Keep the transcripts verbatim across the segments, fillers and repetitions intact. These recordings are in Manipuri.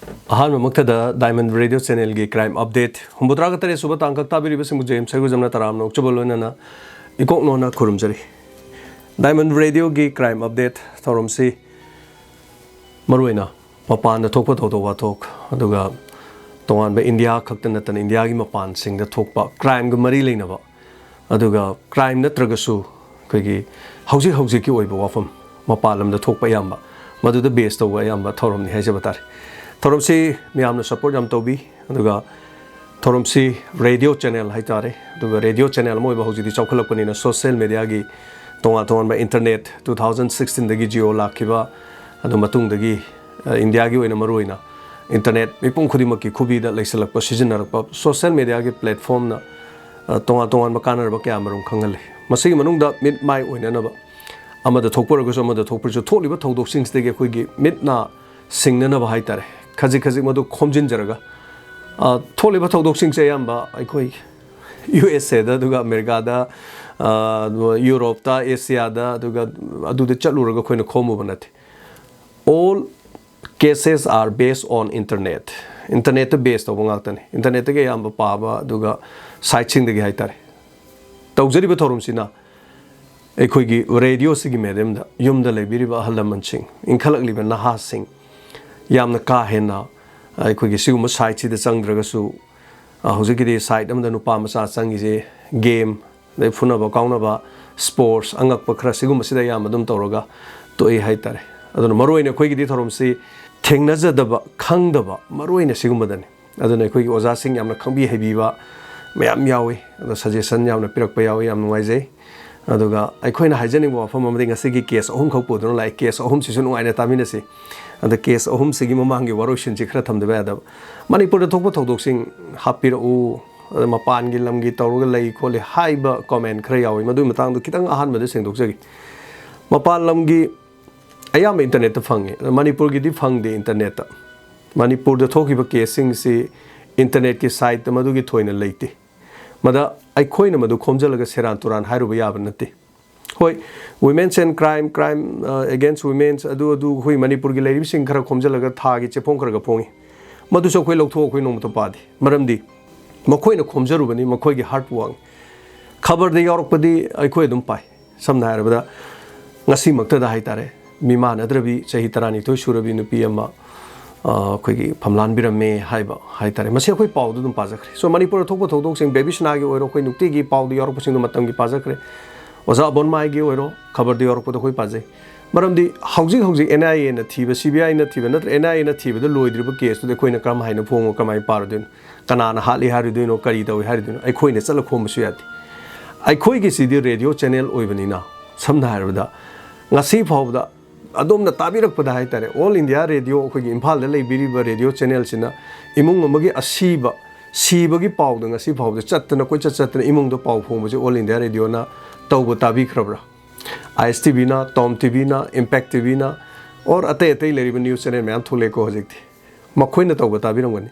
ꯑꯍꯥꯟꯕꯃꯛꯇꯗ Diamond Radio Channelꯒꯤ Crime Update ꯍꯨꯝꯐꯨꯇꯔꯥꯒ ꯇꯔꯦꯠ ꯁꯨꯕ ꯇꯥꯡꯀꯛ ꯇꯥꯕꯤꯔꯤꯕꯁꯤꯡꯕꯨ ꯖꯦꯝꯁ ꯁꯩꯒꯨꯖꯝꯅ ꯇꯔꯥꯝꯅ ꯑꯣꯛꯆꯕ ꯂꯣꯏꯅꯅ ꯏꯀꯣꯛ ꯅꯣꯟꯅ ꯈꯨꯔꯨꯝꯖꯔꯤ꯫ Diamond Radioꯒꯤ Crime Update ꯊꯧꯔꯝꯁꯤ ꯃꯔꯨꯑꯣꯏꯅ ꯃꯄꯥꯟꯗ ꯊꯣꯛꯄ ꯊꯧꯗꯣꯛ ꯋꯥꯊꯣꯛ, ꯑꯗꯨꯒ ꯇꯣꯉꯥꯟꯕ ꯏꯟꯗꯤꯌꯥ ꯈꯛꯇ ꯅꯠꯇꯅ ꯏꯟꯗꯤꯌꯥꯒꯤ ꯃꯄꯥꯟꯁꯤꯡꯗ ꯊꯣꯛꯄ crimeꯒ ꯃꯔꯤ ꯂꯩꯅꯕ, ꯑꯗꯨꯒ crime ꯅꯠꯇ꯭ꯔꯒꯁꯨ ꯑꯩꯈꯣꯏꯒꯤ ꯍꯧꯖꯤꯛ ꯍꯧꯖꯤꯛꯀꯤ ꯑꯣꯏꯕ ꯋꯥꯐꯝ, ꯃꯄꯥꯟ ꯂꯝꯗ ꯊꯣꯛꯄ ꯑꯌꯥꯝꯕ, ꯃꯗꯨꯗ base ꯇꯧꯕ ꯑꯌꯥꯝꯕ ꯊꯧꯔꯝꯅꯤ ꯍꯥꯏꯖꯕ ꯇꯥꯔꯦ꯫ ꯊꯧꯔꯝꯁꯤ ꯃꯌꯥꯝꯅ support ꯌꯥꯝ ꯇꯧꯕꯤ, ꯑꯗꯨꯒ ꯊꯧꯔꯝꯁꯤ radio channel ꯍꯥꯏꯇꯥꯔꯦ, ꯑꯗꯨꯒ radio channel ꯑꯃ ꯑꯣꯏꯕ ꯍꯧꯖꯤꯛꯇꯤ ꯆꯥꯎꯈꯠꯂꯛꯄꯅꯤꯅ social mediaꯒꯤ ꯇꯣꯉꯥꯟ ꯇꯣꯉꯥꯟꯕ internet two thousand sixteenꯗꯒꯤ Jio ꯂꯥꯛꯈꯤꯕ, ꯑꯗꯨ ꯃꯇꯨꯡꯗꯒꯤ, ꯑ, ꯏꯟꯗꯤꯌꯥꯒꯤ ꯑꯣꯏꯅ ꯃꯔꯨꯑꯣꯏꯅ internet ꯃꯤꯄꯨꯝ ꯈꯨꯗꯤꯡꯃꯛꯀꯤ ꯈꯨꯕꯤꯗ ꯂꯩꯁꯜꯂꯛꯄ, ꯁꯤꯖꯤꯟꯅꯔꯛꯄ social mediaꯒꯤ platformꯅ, ꯑ, ꯇꯣꯉꯥꯟ ꯇꯣꯉꯥꯟꯕ ꯀꯥꯟꯅꯔꯕ ꯀꯌꯥ ꯑꯃꯔꯣꯝ ꯈꯪꯍꯜꯂꯤ꯫ ꯃꯁꯤꯒꯤ ꯃꯅꯨꯡꯗ ꯃꯤꯠ ꯃꯥꯏ ꯑꯣꯏꯅꯅꯕ, ꯑꯃꯗ ꯊꯣꯛꯄ ꯑꯣꯏꯔꯒꯁꯨ ꯑꯃꯗ ꯊꯣꯛꯄꯁꯨ, ꯊꯣꯛꯂꯤꯕ ꯊꯧꯗꯣꯛꯁꯤꯡꯁꯤꯗꯒꯤ ꯑꯩꯈꯣꯏꯒꯤ ꯃꯤꯠ ꯅꯥ ꯁꯤꯡꯅꯅꯕ ꯍꯥꯏꯇꯥꯔꯦ, ꯈꯖꯤꯛ ꯈꯖꯤꯛ ꯃꯗꯨ ꯈꯣꯝꯖꯤꯟꯖꯔꯒ, ꯑ, ꯊꯣꯛꯂꯤꯕ ꯊꯧꯗꯣꯛꯁꯤꯡꯁꯦ ꯑꯌꯥꯝꯕ ꯑꯩꯈꯣꯏ ꯌꯨ ꯑꯦꯁ ꯑꯦꯗ, ꯑꯗꯨꯒ ꯑꯃꯦꯔꯤꯀꯥꯗ, ꯑ, ꯌꯨꯔꯣꯞꯇ, ꯑꯦꯁꯤꯌꯥꯗ, ꯑꯗꯨꯒ ꯑꯗꯨꯗ ꯆꯠꯂꯨꯔꯒ ꯑꯩꯈꯣꯏꯅ ꯈꯣꯝꯃꯨꯕ ꯅꯠꯇꯦ꯫ All cases are based on internet. Internetꯇ base ꯇꯧꯕ ꯉꯥꯛꯇꯅꯤ꯫ Internetꯇꯒꯤ ꯑꯌꯥꯝꯕ ꯄꯥꯕ, ꯑꯗꯨꯒ siteꯁꯤꯡꯗꯒꯤ ꯍꯥꯏꯇꯥꯔꯦ꯫ ꯇꯧꯖꯔꯤꯕ ꯊꯧꯔꯝꯁꯤꯅ ꯑꯩꯈꯣꯏꯒꯤ radioꯁꯤꯒꯤ mediumꯗ ꯌꯨꯝꯗ ꯂꯩꯕꯤꯔꯤꯕ ꯑꯍꯜ ꯂꯃꯟꯁꯤꯡ, ꯏꯟꯈꯠꯂꯛꯂꯤꯕ ꯅꯍꯥꯁꯤꯡ ꯌꯥꯝꯅ ꯀꯥ ꯍꯦꯟꯅ ꯑꯩꯈꯣꯏꯒꯤ ꯁꯤꯒꯨꯝꯕ siteꯁꯤꯗ ꯆꯪꯗ꯭ꯔꯒꯁꯨ, ꯑ, ꯍꯧꯖꯤꯛꯀꯤꯗꯤ site ꯑꯃꯗ ꯅꯨꯄꯥ ꯃꯆꯥ ꯆꯪꯉꯤꯁꯦ game, ꯑꯗꯩ ꯐꯨꯅꯕ ꯀꯥꯎꯅꯕ, sports, ꯑꯉꯛꯄ ꯈꯔ ꯁꯤꯒꯨꯝꯕꯁꯤꯗ ꯑꯌꯥꯝꯕ ꯑꯗꯨꯝ ꯇꯧꯔꯒ ꯇꯣꯛꯏ ꯍꯥꯏꯇꯥꯔꯦ꯫ ꯑꯗꯨꯅ ꯃꯔꯨꯑꯣꯏꯅ ꯑꯩꯈꯣꯏꯒꯤꯗꯤ ꯊꯧꯔꯝꯁꯤ ꯊꯦꯡꯅꯖꯗꯕ, ꯈꯪꯗꯕ, ꯃꯔꯨꯑꯣꯏꯅ ꯁꯤꯒꯨꯝꯕꯗꯅꯤ꯫ ꯑꯗꯨꯅ ꯑꯩꯈꯣꯏꯒꯤ ꯑꯣꯖꯥꯁꯤꯡ ꯌꯥꯝꯅ ꯈꯪꯕꯤ ꯍꯩꯕꯤꯕ ꯃꯌꯥꯝ ꯌꯥꯎꯏ꯫ ꯑꯗꯣ suggestion ꯌꯥꯝꯅ ꯄꯤꯔꯛꯄ ꯌꯥꯎꯏ, ꯌꯥꯝ ꯅꯨꯡꯉꯥꯏꯖꯩ꯫ ꯑꯗꯨꯒ ꯑꯩꯈꯣꯏꯅ ꯍꯥꯏꯖꯅꯤꯡꯕ ꯋꯥꯐꯝ ꯑꯃꯗꯤ ꯉꯁꯤꯒꯤ case ꯑꯍꯨꯝꯈꯛ ꯄꯨꯗꯨꯅ ꯂꯥꯛꯑꯦ꯫ Case ꯑꯍꯨꯝꯁꯤꯁꯨ ꯅꯨꯡꯉꯥꯏꯅ ꯇꯥꯃꯤꯟꯅꯁꯤ꯫ ꯑꯗ case ꯑꯍꯨꯝꯁꯤꯒꯤ ꯃꯃꯥꯡꯒꯤ ꯋꯥꯔꯣꯏꯁꯤꯟꯁꯤ ꯈꯔ ꯊꯝꯗꯕ ꯌꯥꯗꯕ꯫ ꯃꯅꯤꯄꯨꯔꯗ ꯊꯣꯛꯄ ꯊꯧꯗꯣꯛꯁꯤꯡ ꯍꯥꯞꯄꯤꯔꯛꯎ, ꯑꯗ ꯃꯄꯥꯟꯒꯤ ꯂꯝꯒꯤ ꯇꯧꯔꯒ ꯂꯩ ꯈꯣꯠꯂꯤ ꯍꯥꯏꯕ comment ꯈꯔ ꯌꯥꯎꯏ꯫ ꯃꯗꯨꯒꯤ ꯃꯇꯥꯡꯗ ꯈꯤꯇꯪ ꯑꯍꯥꯟꯕꯗ ꯁꯦꯡꯗꯣꯛꯆꯒꯦ꯫ ꯃꯄꯥꯟ ꯂꯝꯒꯤ ꯑꯌꯥꯝꯕ internetꯇ ꯐꯪꯉꯤ꯫ ꯑꯗꯣ ꯃꯅꯤꯄꯨꯔꯒꯤꯗꯤ ꯐꯪꯗꯦ internetꯇ꯫ ꯃꯅꯤꯄꯨꯔꯗ ꯊꯣꯛꯈꯤꯕ caseꯁꯤꯡꯁꯤ internetꯀꯤ siteꯇ ꯃꯗꯨꯒꯤ ꯊꯣꯏꯅ ꯂꯩꯇꯦ꯫ ꯃꯗ ꯑꯩꯈꯣꯏꯅ ꯃꯗꯨ ꯈꯣꯝꯖꯤꯜꯂꯒ ꯁꯦꯔꯥꯟ ꯇꯨꯔꯥꯟ ꯍꯥꯏꯔꯨꯕ ꯌꯥꯕ ꯅꯠꯇꯦ꯫ ꯍꯣꯏ, Women's and Crime, Crime Against Women's, ꯑꯗꯨ ꯑꯗꯨ ꯑꯩꯈꯣꯏ ꯃꯅꯤꯄꯨꯔꯒꯤ ꯂꯩꯔꯤꯕꯁꯤꯡ ꯈꯔ ꯈꯣꯝꯖꯤꯜꯂꯒ ꯊꯥꯒꯤ ꯆꯦꯐꯣꯡ ꯈꯔꯒ ꯐꯣꯡꯉꯤ꯫ ꯃꯗꯨꯁꯨ ꯑꯩꯈꯣꯏ ꯂꯧꯊꯣꯛ ꯑꯩꯈꯣꯏ ꯅꯣꯡꯃꯇ ꯄꯥꯗꯦ꯫ ꯃꯔꯝꯗꯤ ꯃꯈꯣꯏꯅ ꯈꯣꯝꯖꯔꯨꯕꯅꯤ, ꯃꯈꯣꯏꯒꯤ ꯍꯥꯔꯠ ꯋꯥꯔꯛꯅꯤ꯫ ꯈꯕꯔꯗ ꯌꯥꯎꯔꯛꯄꯗꯤ ꯑꯩꯈꯣꯏ ꯑꯗꯨꯝ ꯄꯥꯏ꯫ ꯁꯝꯅ ꯍꯥꯏꯔꯕꯗ, ꯉꯁꯤꯃꯛꯇꯗ ꯍꯥꯏ ꯇꯥꯔꯦ, ꯃꯤꯃꯥꯟꯅꯗ꯭ꯔꯕꯤ ꯆꯍꯤ ꯇꯔꯥꯅꯤꯊꯣꯏ ꯁꯨꯔꯕꯤ ꯅꯨꯄꯤ ꯑꯃ, ꯑ, ꯑꯩꯈꯣꯏꯒꯤ ꯐꯝꯂꯥꯟꯕꯤꯔꯝꯃꯦ ꯍꯥꯏꯕ ꯍꯥꯏ ꯇꯥꯔꯦ꯫ ꯃꯁꯤ ꯑꯩꯈꯣꯏ ꯄꯥꯎꯗ ꯑꯗꯨꯝ ꯄꯥꯖꯈ꯭ꯔꯦ꯫ So, ꯃꯅꯤꯄꯨꯔꯗ ꯊꯣꯛꯄ ꯊꯧꯗꯣꯛꯁꯤꯡ, ꯕꯦꯕꯤꯁꯅꯥꯒꯤ ꯑꯣꯏꯔꯣ, ꯑꯩꯈꯣꯏ ꯅꯨꯡꯇꯤꯒꯤ ꯄꯥꯎꯗ ꯌꯥꯎꯔꯛꯄꯁꯤꯡꯗꯣ ꯃꯇꯝꯒꯤ ꯄꯥꯖꯈ꯭ꯔꯦ꯫ ꯑꯣꯖꯥ ꯑꯕꯣꯟꯃꯥꯏꯒꯤ ꯑꯣꯏꯔꯣ, ꯈꯕꯔꯗ ꯌꯥꯎꯔꯛꯄꯗ ꯑꯩꯈꯣꯏ ꯄꯥꯖꯩ꯫ ꯃꯔꯝꯗꯤ ꯍꯧꯖꯤꯛ ꯍꯧꯖꯤꯛ NIAꯅ ꯊꯤꯕ, CBIꯅ ꯊꯤꯕ, ꯅꯠꯇ꯭ꯔ NIAꯅ ꯊꯤꯕꯗ ꯂꯣꯏꯗ꯭ꯔꯤꯕ caseꯇꯨꯗꯤ ꯑꯩꯈꯣꯏꯅ ꯀꯔꯝ ꯍꯥꯏꯅ ꯐꯣꯡꯉꯣ, ꯀꯃꯥꯏꯅ ꯄꯥꯔꯨꯗꯣꯏꯅꯣ? ꯀꯅꯥꯅ ꯍꯥꯠꯂꯤ ꯍꯥꯏꯔꯨꯗꯣꯏꯅꯣ, ꯀꯔꯤ ꯇꯧꯏ ꯍꯥꯏꯔꯨꯗꯣꯏꯅꯣ? ꯑꯩꯈꯣꯏꯅ ꯆꯠꯂ ꯈꯣꯝꯕꯁꯨ ꯌꯥꯗꯦ꯫ ꯑꯩꯈꯣꯏꯒꯤꯁꯤꯗꯤ radio channel ꯑꯣꯏꯕꯅꯤꯅ, ꯁꯝꯅ ꯍꯥꯏꯔꯕꯗ, ꯉꯁꯤ ꯐꯥꯎꯕꯗ ꯑꯗꯣꯝꯅ ꯇꯥꯕꯤꯔꯛꯄꯗ ꯍꯥꯏ ꯇꯥꯔꯦ, All India Radio, ꯑꯩꯈꯣꯏꯒꯤ ꯏꯝꯐꯥꯜꯗ ꯂꯩꯕꯤꯔꯤꯕ radio channelꯁꯤꯅ ꯏꯃꯨꯡ ꯑꯃꯒꯤ ꯑꯁꯤꯕ, ꯁꯤꯕꯒꯤ ꯄꯥꯎꯗ ꯉꯁꯤ ꯐꯥꯎꯕꯗ ꯆꯠꯇꯅ, ꯀꯣꯏꯆꯠ ꯆꯠꯇꯅ ꯏꯃꯨꯡꯗ ꯄꯥꯎ ꯐꯣꯡꯕꯁꯦ All India Radioꯅ ꯇꯧꯕ ꯇꯥꯕꯤꯈ꯭ꯔꯕ꯭ꯔꯥ? ISTVꯅ, Tom TVꯅ, Impact TVꯅ, or ꯑꯇꯩ ꯑꯇꯩ ꯂꯩꯔꯤꯕ news channel ꯃꯌꯥꯝ ꯊꯣꯛꯂꯛꯑꯦꯀꯣ ꯍꯧꯖꯤꯛꯇꯤ꯫ ꯃꯈꯣꯏꯅ ꯇꯧꯕ ꯇꯥꯕꯤꯔꯝꯒꯅꯤ꯫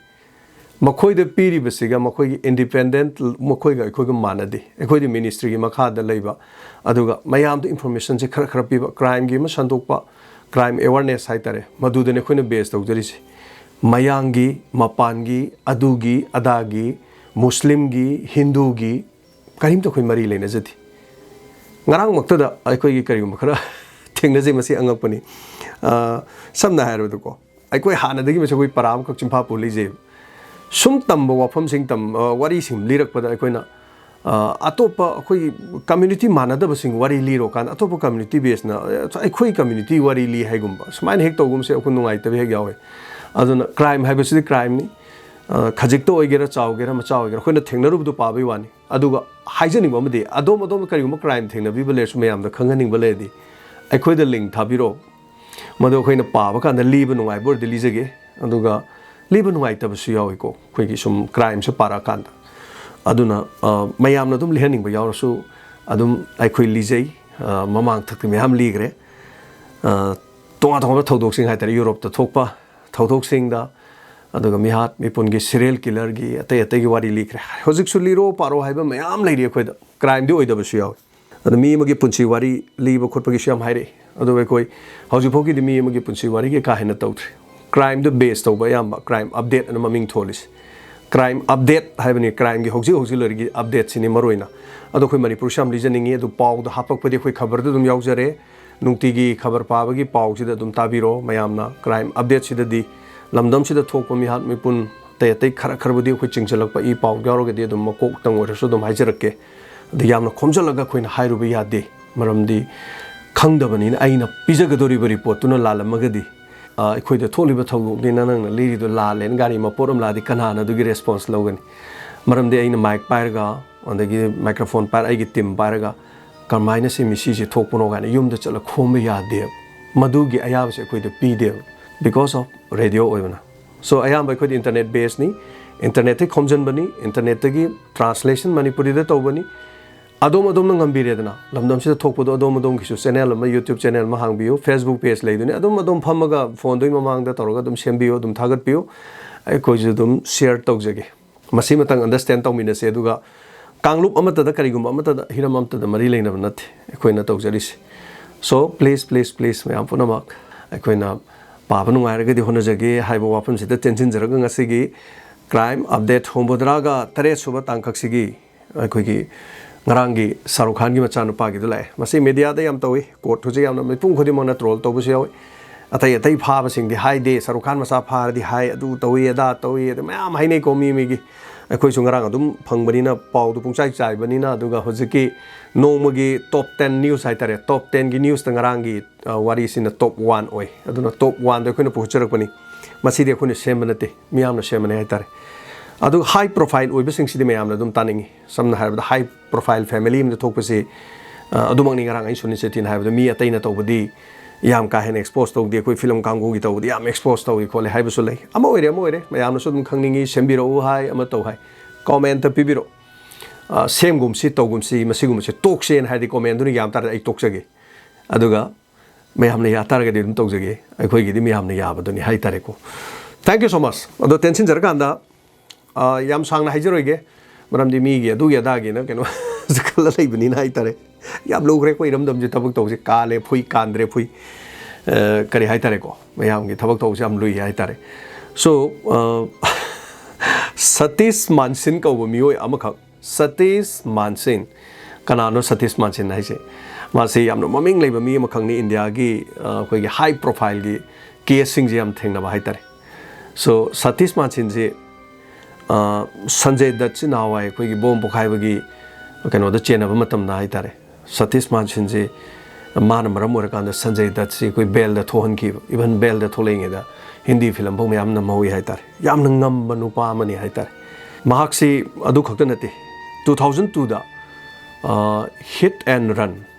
ꯃꯈꯣꯏꯗ ꯄꯤꯔꯤꯕꯁꯤꯒ ꯃꯈꯣꯏꯒꯤ independent, ꯃꯈꯣꯏꯒ ꯑꯩꯈꯣꯏꯒ ꯃꯥꯟꯅꯗꯦ꯫ ꯑꯩꯈꯣꯏꯗꯤ ministryꯒꯤ ꯃꯈꯥꯗ ꯂꯩꯕ, ꯑꯗꯨꯒ ꯃꯌꯥꯝꯗ informationꯁꯦ ꯈꯔ ꯈꯔ ꯄꯤꯕ, crimeꯒꯤ ꯑꯃ ꯁꯟꯗꯣꯛꯄ, crime awareness ꯍꯥꯏ ꯇꯥꯔꯦ, ꯃꯗꯨꯗꯅꯦ ꯑꯩꯈꯣꯏꯅ base ꯇꯧꯖꯔꯤꯁꯦ꯫ ꯃꯌꯥꯡꯒꯤ, ꯃꯄꯥꯟꯒꯤ, ꯑꯗꯨꯒꯤ, ꯑꯗꯥꯒꯤ, ꯃꯨꯁꯂꯤꯝꯒꯤ, ꯍꯤꯟꯗꯨꯒꯤ, ꯀꯔꯤꯝꯇ ꯑꯩꯈꯣꯏ ꯃꯔꯤ ꯂꯩꯅꯖꯗꯦ꯫ ꯉꯔꯥꯡꯃꯛꯇꯗ ꯑꯩꯈꯣꯏꯒꯤ ꯀꯔꯤꯒꯨꯝꯕ ꯈꯔ ꯊꯦꯡꯅꯖꯩ, ꯃꯁꯤ ꯑꯉꯛꯄꯅꯤ꯫ ꯑ, ꯁꯝꯅ ꯍꯥꯏꯔꯕꯗꯀꯣ, ꯑꯩꯈꯣꯏ ꯍꯥꯟꯅꯗꯒꯤ ꯃꯁꯤ ꯑꯩꯈꯣꯏ ꯄꯔꯥ ꯑꯃꯈꯛ ꯆꯤꯟꯐꯥ ꯄꯨ ꯂꯩꯖꯩꯕ꯫ ꯁꯨꯝ ꯇꯝꯕ ꯋꯥꯐꯝꯁꯤꯡ ꯇꯝ-, ꯑ, ꯋꯥꯔꯤꯁꯤꯡ ꯂꯤꯔꯛꯄꯗ ꯑꯩꯈꯣꯏꯅ, ꯑ, ꯑꯇꯣꯞꯄ ꯑꯩꯈꯣꯏꯒꯤ community ꯃꯥꯟꯅꯗꯕꯁꯤꯡ ꯋꯥꯔꯤ ꯂꯤꯔꯣ ꯀꯥꯟꯗ ꯑꯇꯣꯞꯄ community baseꯅ, ꯑ, ꯑꯩꯈꯣꯏ community ꯋꯥꯔꯤ ꯂꯤ ꯍꯥꯏꯒꯨꯝꯕ ꯁꯨꯃꯥꯏꯅ ꯍꯦꯛ ꯇꯧꯒꯨꯝꯕꯁꯦ ꯑꯩꯈꯣꯏ ꯅꯨꯡꯉꯥꯏꯇꯕ ꯍꯦꯛ ꯌꯥꯎꯋꯦ꯫ ꯑꯗꯨꯅ crime ꯍꯥꯏꯕꯁꯤꯗꯤ crimeꯅꯤ꯫ ꯑ, ꯈꯖꯤꯛꯇ ꯑꯣꯏꯒꯦꯔꯥ, ꯆꯥꯎꯒꯦꯔꯥ, ꯃꯆꯥ ꯑꯣꯏꯒꯦꯔꯥ, ꯑꯩꯈꯣꯏꯅ ꯊꯦꯡꯅꯔꯨꯕꯗꯣ ꯄꯥꯕꯩ ꯋꯥꯅꯤ꯫ ꯑꯗꯨꯒ ꯍꯥꯏꯖꯅꯤꯡꯕ ꯑꯃꯗꯤ, ꯑꯗꯣꯝ ꯑꯗꯣꯝꯅ ꯀꯔꯤꯒꯨꯝꯕ crime ꯊꯦꯡꯅꯕꯤꯕ ꯂꯩꯔꯁꯨ ꯃꯌꯥꯝꯗ ꯈꯪꯍꯟꯅꯤꯡꯕ ꯂꯩꯔꯗꯤ ꯑꯩꯈꯣꯏꯗ link ꯊꯥꯕꯤꯔꯛꯑꯣ꯫ ꯃꯗꯨ ꯑꯩꯈꯣꯏꯅ ꯄꯥꯕ ꯀꯥꯟꯗ ꯂꯤꯕ ꯅꯨꯡꯉꯥꯏꯕ ꯑꯣꯏꯔꯗꯤ ꯂꯤꯖꯒꯦ, ꯑꯗꯨꯒ ꯂꯤꯕ ꯅꯨꯡꯉꯥꯏꯇꯕꯁꯨ ꯌꯥꯎꯏꯀꯣ, ꯑꯩꯈꯣꯏꯒꯤ ꯁꯨꯝ crimeꯁꯦ ꯄꯥꯔꯛꯑꯀꯥꯟꯗ꯫ ꯑꯗꯨꯅ, ꯑ, ꯃꯌꯥꯝꯅ ꯑꯗꯨꯝ ꯂꯤꯍꯟꯅꯤꯡꯕ ꯌꯥꯎꯔꯁꯨ ꯑꯗꯨꯝ ꯑꯩꯈꯣꯏ ꯂꯤꯖꯩ꯫ ꯑ, ꯃꯃꯥꯡ ꯊꯛꯇ ꯃꯌꯥꯝ ꯂꯤꯈ꯭ꯔꯦ꯫ ꯑ, ꯇꯣꯉꯥꯟ ꯇꯣꯉꯥꯟꯕ ꯊꯧꯗꯣꯛꯁꯤꯡ ꯍꯥꯏ ꯇꯥꯔꯦ, ꯌꯨꯔꯣꯞꯇ ꯊꯣꯛꯄ ꯊꯧꯗꯣꯛꯁꯤꯡꯗ, ꯑꯗꯨꯒ ꯃꯤꯍꯥꯠ ꯃꯤꯄꯨꯟꯒꯤ serial killerꯒꯤ ꯑꯇꯩ ꯑꯇꯩꯒꯤ ꯋꯥꯔꯤ ꯂꯤꯈ꯭ꯔꯦ꯫ ꯍꯧꯖꯤꯛꯁꯨ ꯂꯤꯔꯣ ꯄꯥꯔꯣ ꯍꯥꯏꯕ ꯃꯌꯥꯝ ꯂꯩꯔꯤ ꯑꯩꯈꯣꯏꯗ, crimeꯗꯤ ꯑꯣꯏꯗꯕꯁꯨ ꯌꯥꯎꯏ꯫ ꯑꯗ ꯃꯤ ꯑꯃꯒꯤ ꯄꯨꯟꯁꯤ ꯋꯥꯔꯤ ꯂꯤꯕ ꯈꯣꯠꯄꯒꯤꯁꯨ ꯌꯥꯝ ꯍꯥꯏꯔꯛꯏ꯫ ꯑꯗꯨꯕꯨ ꯑꯩꯈꯣꯏ ꯍꯧꯖꯤꯛ ꯐꯥꯎꯒꯤꯗꯤ ꯃꯤ ꯑꯃꯒꯤ ꯄꯨꯟꯁꯤ ꯋꯥꯔꯤꯒꯤ ꯀꯥ ꯍꯦꯟꯅ ꯇꯧꯗ꯭ꯔꯤ꯫ Crime ꯗ base ꯇꯧꯕ ꯑꯌꯥꯝꯕ, Crime Update ꯑꯅ ꯃꯃꯤꯡ ꯊꯣꯜꯂꯤꯁꯦ꯫ Crime Update ꯍꯥꯏꯕꯅꯤ, crime ꯒꯤ ꯍꯧꯖꯤꯛ ꯍꯧꯖꯤꯛ ꯂꯩꯔꯤꯒꯤ update ꯁꯤꯅꯤ ꯃꯔꯨ ꯑꯣꯏꯅ꯫ ꯑꯗꯣ ꯑꯩꯈꯣꯏ ꯃꯅꯤꯄꯨꯔꯁꯨ ꯌꯥꯝ ꯂꯤꯖꯅꯤꯡꯉꯤ, ꯑꯗꯨ ꯄꯥꯎꯗ ꯍꯥꯞꯄꯛꯄꯗꯤ ꯑꯩꯈꯣꯏ ꯈꯕꯔꯗ ꯑꯗꯨꯝ ꯌꯥꯎꯖꯔꯦ꯫ ꯅꯨꯡꯇꯤꯒꯤ ꯈꯕꯔ ꯄꯥꯕꯒꯤ ꯄꯥꯎꯁꯤꯗ ꯑꯗꯨꯝ ꯇꯥꯕꯤꯔꯣ ꯃꯌꯥꯝꯅ꯫ Crime Update ꯁꯤꯗꯗꯤ ꯂꯝꯗꯝꯁꯤꯗ ꯊꯣꯛꯄ ꯃꯤꯍꯥꯠ ꯃꯤꯄꯨꯟ ꯑꯇꯩ ꯑꯇꯩ ꯈꯔ ꯈꯔꯕꯨꯗꯤ ꯑꯩꯈꯣꯏ ꯆꯤꯡꯁꯤꯜꯂꯛꯄ ꯏ ꯄꯥꯎ ꯌꯥꯎꯔꯒꯗꯤ ꯑꯗꯨꯝ ꯃꯀꯣꯛꯇꯪ ꯑꯣꯏꯔꯁꯨ ꯑꯗꯨꯝ ꯍꯥꯏꯖꯔꯛꯀꯦ꯫ ꯑꯗ ꯌꯥꯝꯅ ꯈꯣꯝꯖꯤꯜꯂꯒ ꯑꯩꯈꯣꯏꯅ ꯍꯥꯏꯔꯨꯕ ꯌꯥꯗꯦ, ꯃꯔꯝꯗꯤ ꯈꯪꯗꯕꯅꯤꯅ꯫ ꯑꯩꯅ ꯄꯤꯖꯒꯗꯧꯔꯤꯕ ꯔꯤꯄꯣꯔꯠꯇꯨꯅ ꯂꯥꯜꯂꯝꯃꯒꯗꯤ, ꯑ, ꯑꯩꯈꯣꯏꯗ ꯊꯣꯛꯂꯤꯕ ꯊꯧꯗꯣꯛꯅꯤꯅ ꯅꯪꯅ ꯂꯤꯔꯤꯗꯣ ꯂꯥꯜꯂꯦꯅ ꯒꯥꯔꯤ ꯃꯄꯣꯠ ꯑꯃ ꯂꯥꯛꯑꯗꯤ ꯀꯅꯥꯅ ꯑꯗꯨꯒꯤ ꯔꯦꯁꯄꯣꯟꯁ ꯂꯧꯒꯅꯤ? ꯃꯔꯝꯗꯤ ꯑꯩꯅ ꯃꯥꯏꯛ ꯄꯥꯏꯔꯒ, ꯑꯗꯒꯤ ꯃꯥꯏꯀ꯭ꯔꯣꯐꯣꯟ ꯄꯥꯏꯔ, ꯑꯩꯒꯤ ꯇꯤꯝ ꯄꯥꯏꯔꯒ ꯀꯔꯝꯍꯥꯏꯅ ꯁꯤ ꯃꯤꯁꯤꯁꯦ ꯊꯣꯛꯄꯅꯣ ꯀꯥꯏꯅ ꯌꯨꯝꯗ ꯆꯠꯂ ꯈꯣꯝꯕ ꯌꯥꯗꯦꯕ꯫ ꯃꯗꯨꯒꯤ ꯑꯌꯥꯕꯁꯦ ꯑꯩꯈꯣꯏꯗ ꯄꯤꯗꯦꯕ, because of radio ꯑꯣꯏꯕꯅ꯫ So ꯑꯌꯥꯝꯕ ꯑꯩꯈꯣꯏꯗꯤ internet base ꯅꯤ, internet ꯇꯒꯤ ꯈꯣꯝꯖꯤꯟꯕꯅꯤ, internet ꯇꯒꯤ translation ꯃꯅꯤꯄꯨꯔꯤꯗ ꯇꯧꯕꯅꯤ꯫ ꯑꯗꯣꯝ ꯑꯗꯣꯝꯅ ꯉꯝꯕꯤꯔꯦꯗꯅ, ꯂꯝꯗꯝꯁꯤꯗ ꯊꯣꯛꯄꯗꯣ ꯑꯗꯣꯝ ꯑꯗꯣꯝꯒꯤꯁꯨ channel ꯑꯃ, YouTube channel ꯑꯃ ꯍꯥꯡꯕꯤꯌꯨ, Facebook page ꯂꯩꯗꯨꯅꯤ, ꯑꯗꯨꯝ ꯑꯗꯣꯝ ꯐꯝꯃꯒ ꯐꯣꯟꯗꯨꯒꯤ ꯃꯃꯥꯡꯗ ꯇꯧꯔꯒ ꯑꯗꯨꯝ ꯁꯦꯝꯕꯤꯌꯨ, ꯑꯗꯨꯝ ꯊꯥꯒꯠꯄꯤꯌꯨ꯫ ꯑꯩꯈꯣꯏꯁꯨ ꯑꯗꯨꯝ share ꯇꯧꯖꯒꯦ꯫ ꯃꯁꯤꯃꯇꯪ understand ꯇꯧꯃꯤꯟꯅꯁꯦ꯫ ꯑꯗꯨꯒ ꯀꯥꯡꯂꯨꯞ ꯑꯃꯠꯇꯗ, ꯀꯔꯤꯒꯨꯝꯕ ꯑꯃꯠꯇꯗ, ꯍꯤꯔꯝ ꯑꯃꯠꯇꯗ ꯃꯔꯤ ꯂꯩꯅꯕ ꯅꯠꯇꯦ ꯑꯩꯈꯣꯏꯅ ꯇꯧꯖꯔꯤꯁꯦ꯫ So please, please, please, ꯃꯌꯥꯝ ꯄꯨꯝꯅꯃꯛ ꯑꯩꯈꯣꯏꯅ ꯄꯥꯕ ꯅꯨꯡꯉꯥꯏꯔꯒꯗꯤ ꯍꯣꯠꯅꯖꯒꯦ ꯍꯥꯏꯕ ꯋꯥꯐꯝꯁꯤꯗ ꯇꯦꯟꯁꯤꯟꯖꯔꯒ ꯉꯁꯤꯒꯤ Crime Update ꯍꯣꯝꯕꯣꯗ꯭ꯔꯥꯒ ꯇꯔꯦꯠ ꯁꯨꯕ ꯇꯥꯡꯀꯛꯁꯤꯒꯤ ꯑꯩꯈꯣꯏꯒꯤ ꯉꯔꯥꯡꯒꯤ ꯁꯥꯔꯨꯛ ꯈꯥꯟꯒꯤ ꯃꯆꯥꯅꯨꯄꯥꯒꯤꯗꯨ ꯂꯥꯛꯑꯦ꯫ ꯃꯁꯤ media ꯗ ꯌꯥꯝ ꯇꯧꯏ꯫ Court ꯍꯧꯖꯤꯛ ꯌꯥꯝꯅ ꯃꯤꯄꯨꯝ ꯈꯨꯗꯤꯡꯃꯛꯅ troll ꯇꯧꯕꯁꯨ ꯌꯥꯎꯏ꯫ ꯑꯇꯩ ꯑꯇꯩ ꯐꯥꯕꯁꯤꯡꯗꯤ ꯍꯥꯏꯗꯦ, ꯁꯥꯔꯨꯛ ꯈꯥꯟ ꯃꯆꯥ ꯐꯥꯔꯗꯤ ꯍꯥꯏ, ꯑꯗꯨ ꯇꯧꯏ, ꯑꯗꯥ ꯇꯧꯏ, ꯑꯗꯨ ꯃꯌꯥꯝ ꯍꯥꯏꯅꯩꯀꯣ ꯃꯤ ꯃꯤꯒꯤ꯫ ꯑꯩꯈꯣꯏꯁꯨ ꯉꯔꯥꯡ ꯑꯗꯨꯝ ꯐꯪꯕꯅꯤꯅ, ꯄꯥꯎꯗꯨ ꯄꯨꯡꯆꯥꯏ ꯆꯥꯏꯕꯅꯤꯅ꯫ ꯑꯗꯨꯒ ꯍꯧꯖꯤꯛꯀꯤ ꯅꯣꯡꯃꯒꯤ top ten news ꯍꯥꯏꯇꯥꯔꯦ, top ten ꯒꯤ news ꯇ ꯉꯔꯥꯡꯒꯤ, ꯑ, ꯋꯥꯔꯤꯁꯤꯅ top one ꯑꯣꯏ꯫ ꯑꯗꯨꯅ top one ꯗ ꯑꯩꯈꯣꯏꯅ ꯄꯨꯈꯠꯆꯔꯛꯄꯅꯤ꯫ ꯃꯁꯤꯗꯤ ꯑꯩꯈꯣꯏꯅ ꯁꯦꯝꯕ ꯅꯠꯇꯦ, ꯃꯤꯌꯥꯝꯅ ꯁꯦꯝꯕꯅꯤ ꯍꯥꯏꯇꯥꯔꯦ꯫ ꯑꯗꯨꯒ high profile ꯑꯣꯏꯕꯁꯤꯡꯁꯤꯗꯤ ꯃꯌꯥꯝꯅ ꯑꯗꯨꯝ ꯇꯥꯅꯤꯡꯉꯤ꯫ ꯁꯝꯅ ꯍꯥꯏꯔꯕꯗ, high profile family ꯑꯃꯗ ꯊꯣꯛꯄꯁꯤ, ꯑ, ꯑꯗꯨꯃꯛꯅꯤ ꯉꯔꯥꯡ ꯑꯩꯅ ꯁꯨꯅꯤꯜ ꯁꯦꯇ꯭ꯔꯤꯅ ꯍꯥꯏꯕꯗ, ꯃꯤ ꯑꯇꯩꯅ ꯇꯧꯕꯗꯤ ꯌꯥꯝ ꯀꯥ ꯍꯦꯟꯅ expose ꯇꯧꯗꯦ, ꯑꯩꯈꯣꯏ film ꯀꯥꯡꯕꯨꯒꯤ ꯇꯧꯕꯗꯤ ꯌꯥꯝ expose ꯇꯧꯏ ꯈꯣꯠꯂꯦ ꯍꯥꯏꯕꯁꯨ ꯂꯩ꯫ ꯑꯃ ꯑꯣꯏꯔꯦ, ꯑꯃ ꯑꯣꯏꯔꯦ, ꯃꯌꯥꯝꯅꯁꯨ ꯑꯗꯨꯝ ꯈꯪꯅꯤꯡꯉꯤ, ꯁꯦꯝꯕꯤꯔꯛꯎ ꯍꯥꯏ, ꯑꯃ ꯇꯧ ꯍꯥꯏ, comment ꯇ ꯄꯤꯕꯤꯔꯛꯎ꯫ ꯑ, ꯁꯦꯝꯒꯨꯝꯁꯤ, ꯇꯧꯒꯨꯝꯁꯤ, ꯃꯁꯤꯒꯨꯝꯕꯁꯦ ꯇꯣꯛꯁꯦꯅ ꯍꯥꯏꯔꯗꯤ comment ꯗꯨꯅ ꯌꯥꯝ ꯇꯥꯔꯗꯤ ꯑꯩ ꯇꯣꯛꯆꯒꯦ꯫ ꯑꯗꯨꯒ ꯃꯌꯥꯝꯅ ꯌꯥ ꯇꯥꯔꯒꯗꯤ ꯑꯗꯨꯝ ꯇꯧꯖꯒꯦ, ꯑꯩꯈꯣꯏꯒꯤꯗꯤ ꯃꯌꯥꯝꯅ ꯌꯥꯕꯗꯨꯅꯤ ꯍꯥꯏꯇꯥꯔꯦꯀꯣ꯫ Thank you so much꯫ ꯑꯗꯣ ꯇꯦꯟꯁꯤꯟꯖꯔꯀꯥꯟꯗ, ꯑ, ꯌꯥꯝ ꯁꯥꯡꯅ ꯍꯥꯏꯖꯔꯣꯏꯒꯦ, ꯃꯔꯝꯗꯤ ꯃꯤꯒꯤ ꯑꯗꯨꯒꯤ ꯑꯗꯥꯒꯤꯅ ꯀꯩꯅꯣ ꯈꯜꯂ ꯂꯩꯕꯅꯤꯅ ꯍꯥꯏꯇꯥꯔꯦ꯫ ꯌꯥꯝ ꯂꯨꯈ꯭ꯔꯦ ꯑꯩꯈꯣꯏ ꯏꯔꯝꯗꯝꯁꯦ, ꯊꯕꯛ ꯇꯧꯕꯁꯦ ꯀꯥꯜꯂꯦ ꯐꯨꯏ, ꯀꯥꯟꯗ꯭ꯔꯦ ꯐꯨꯏ, ꯑ, ꯀꯔꯤ ꯍꯥꯏꯇꯥꯔꯦꯀꯣ, ꯃꯌꯥꯝꯒꯤ ꯊꯕꯛ ꯇꯧꯕꯁꯦ ꯌꯥꯝ ꯂꯨꯏ ꯍꯥꯏꯇꯥꯔꯦ꯫ So, ꯑ, ꯁꯇꯤꯁ ꯃꯥꯟꯁꯤꯟ ꯀꯧꯕ ꯃꯤꯑꯣꯏ ꯑꯃꯈꯛ, ꯁꯇꯤꯁ ꯃꯥꯟꯁꯤꯟ꯫ ꯀꯅꯥꯅꯣ ꯁꯇꯤꯁ ꯃꯥꯟꯁꯤꯟ ꯍꯥꯏꯁꯦ? ꯃꯥꯁꯤ ꯌꯥꯝꯅ ꯃꯃꯤꯡ ꯂꯩꯕ ꯃꯤ ꯑꯃꯈꯛꯅꯤ ꯏꯟꯗꯤꯌꯥꯒꯤ, ꯑ, ꯑꯩꯈꯣꯏꯒꯤ ꯍꯥꯏ ꯄ꯭ꯔꯣꯐꯥꯏꯜꯒꯤ ꯀꯦꯁꯁꯤꯡꯁꯦ ꯌꯥꯝ ꯊꯦꯡꯅꯕ ꯍꯥꯏꯇꯥꯔꯦ꯫ So, ꯁꯇꯤꯁ ꯃꯥꯟꯁꯤꯟꯁꯤ, ꯑ, ꯁꯟꯖꯌ ꯗꯠꯁꯤ ꯅꯍꯥꯟꯋꯥꯏ ꯑꯩꯈꯣꯏꯒꯤ ꯕꯣꯝ ꯄꯣꯈꯥꯏꯕꯒꯤ ꯀꯩꯅꯣꯗ ꯆꯦꯟꯅꯕ ꯃꯇꯝꯗ ꯍꯥꯏꯇꯥꯔꯦ, ꯁꯇꯤꯁ ꯃꯥꯟꯁꯤꯟꯁꯤ ꯃꯥꯅ ꯃꯔꯝ ꯑꯣꯏꯔꯀꯥꯟꯗ ꯁꯟꯖꯌ ꯗꯠꯁꯤ ꯑꯩꯈꯣꯏ ꯕꯦꯜꯗ ꯊꯣꯛꯍꯟꯈꯤꯕ꯫ Even ꯕꯦꯜꯗ ꯊꯣꯛꯂꯛꯏꯉꯩꯗ ꯍꯤꯟꯗꯤ ꯐꯤꯂꯝ ꯐꯥꯎ ꯃꯌꯥꯝ ꯅꯝꯍꯧꯏ ꯍꯥꯏꯇꯥꯔꯦ꯫ ꯌꯥꯝꯅ ꯉꯝꯕ ꯅꯨꯄꯥ ꯑꯃꯅꯤ ꯍꯥꯏꯇꯥꯔꯦ꯫ ꯃꯍꯥꯛꯁꯤ ꯑꯗꯨ ꯈꯛꯇ ꯅꯠꯇꯦ, two thousand twoꯗ, ꯑ, Hit and Run,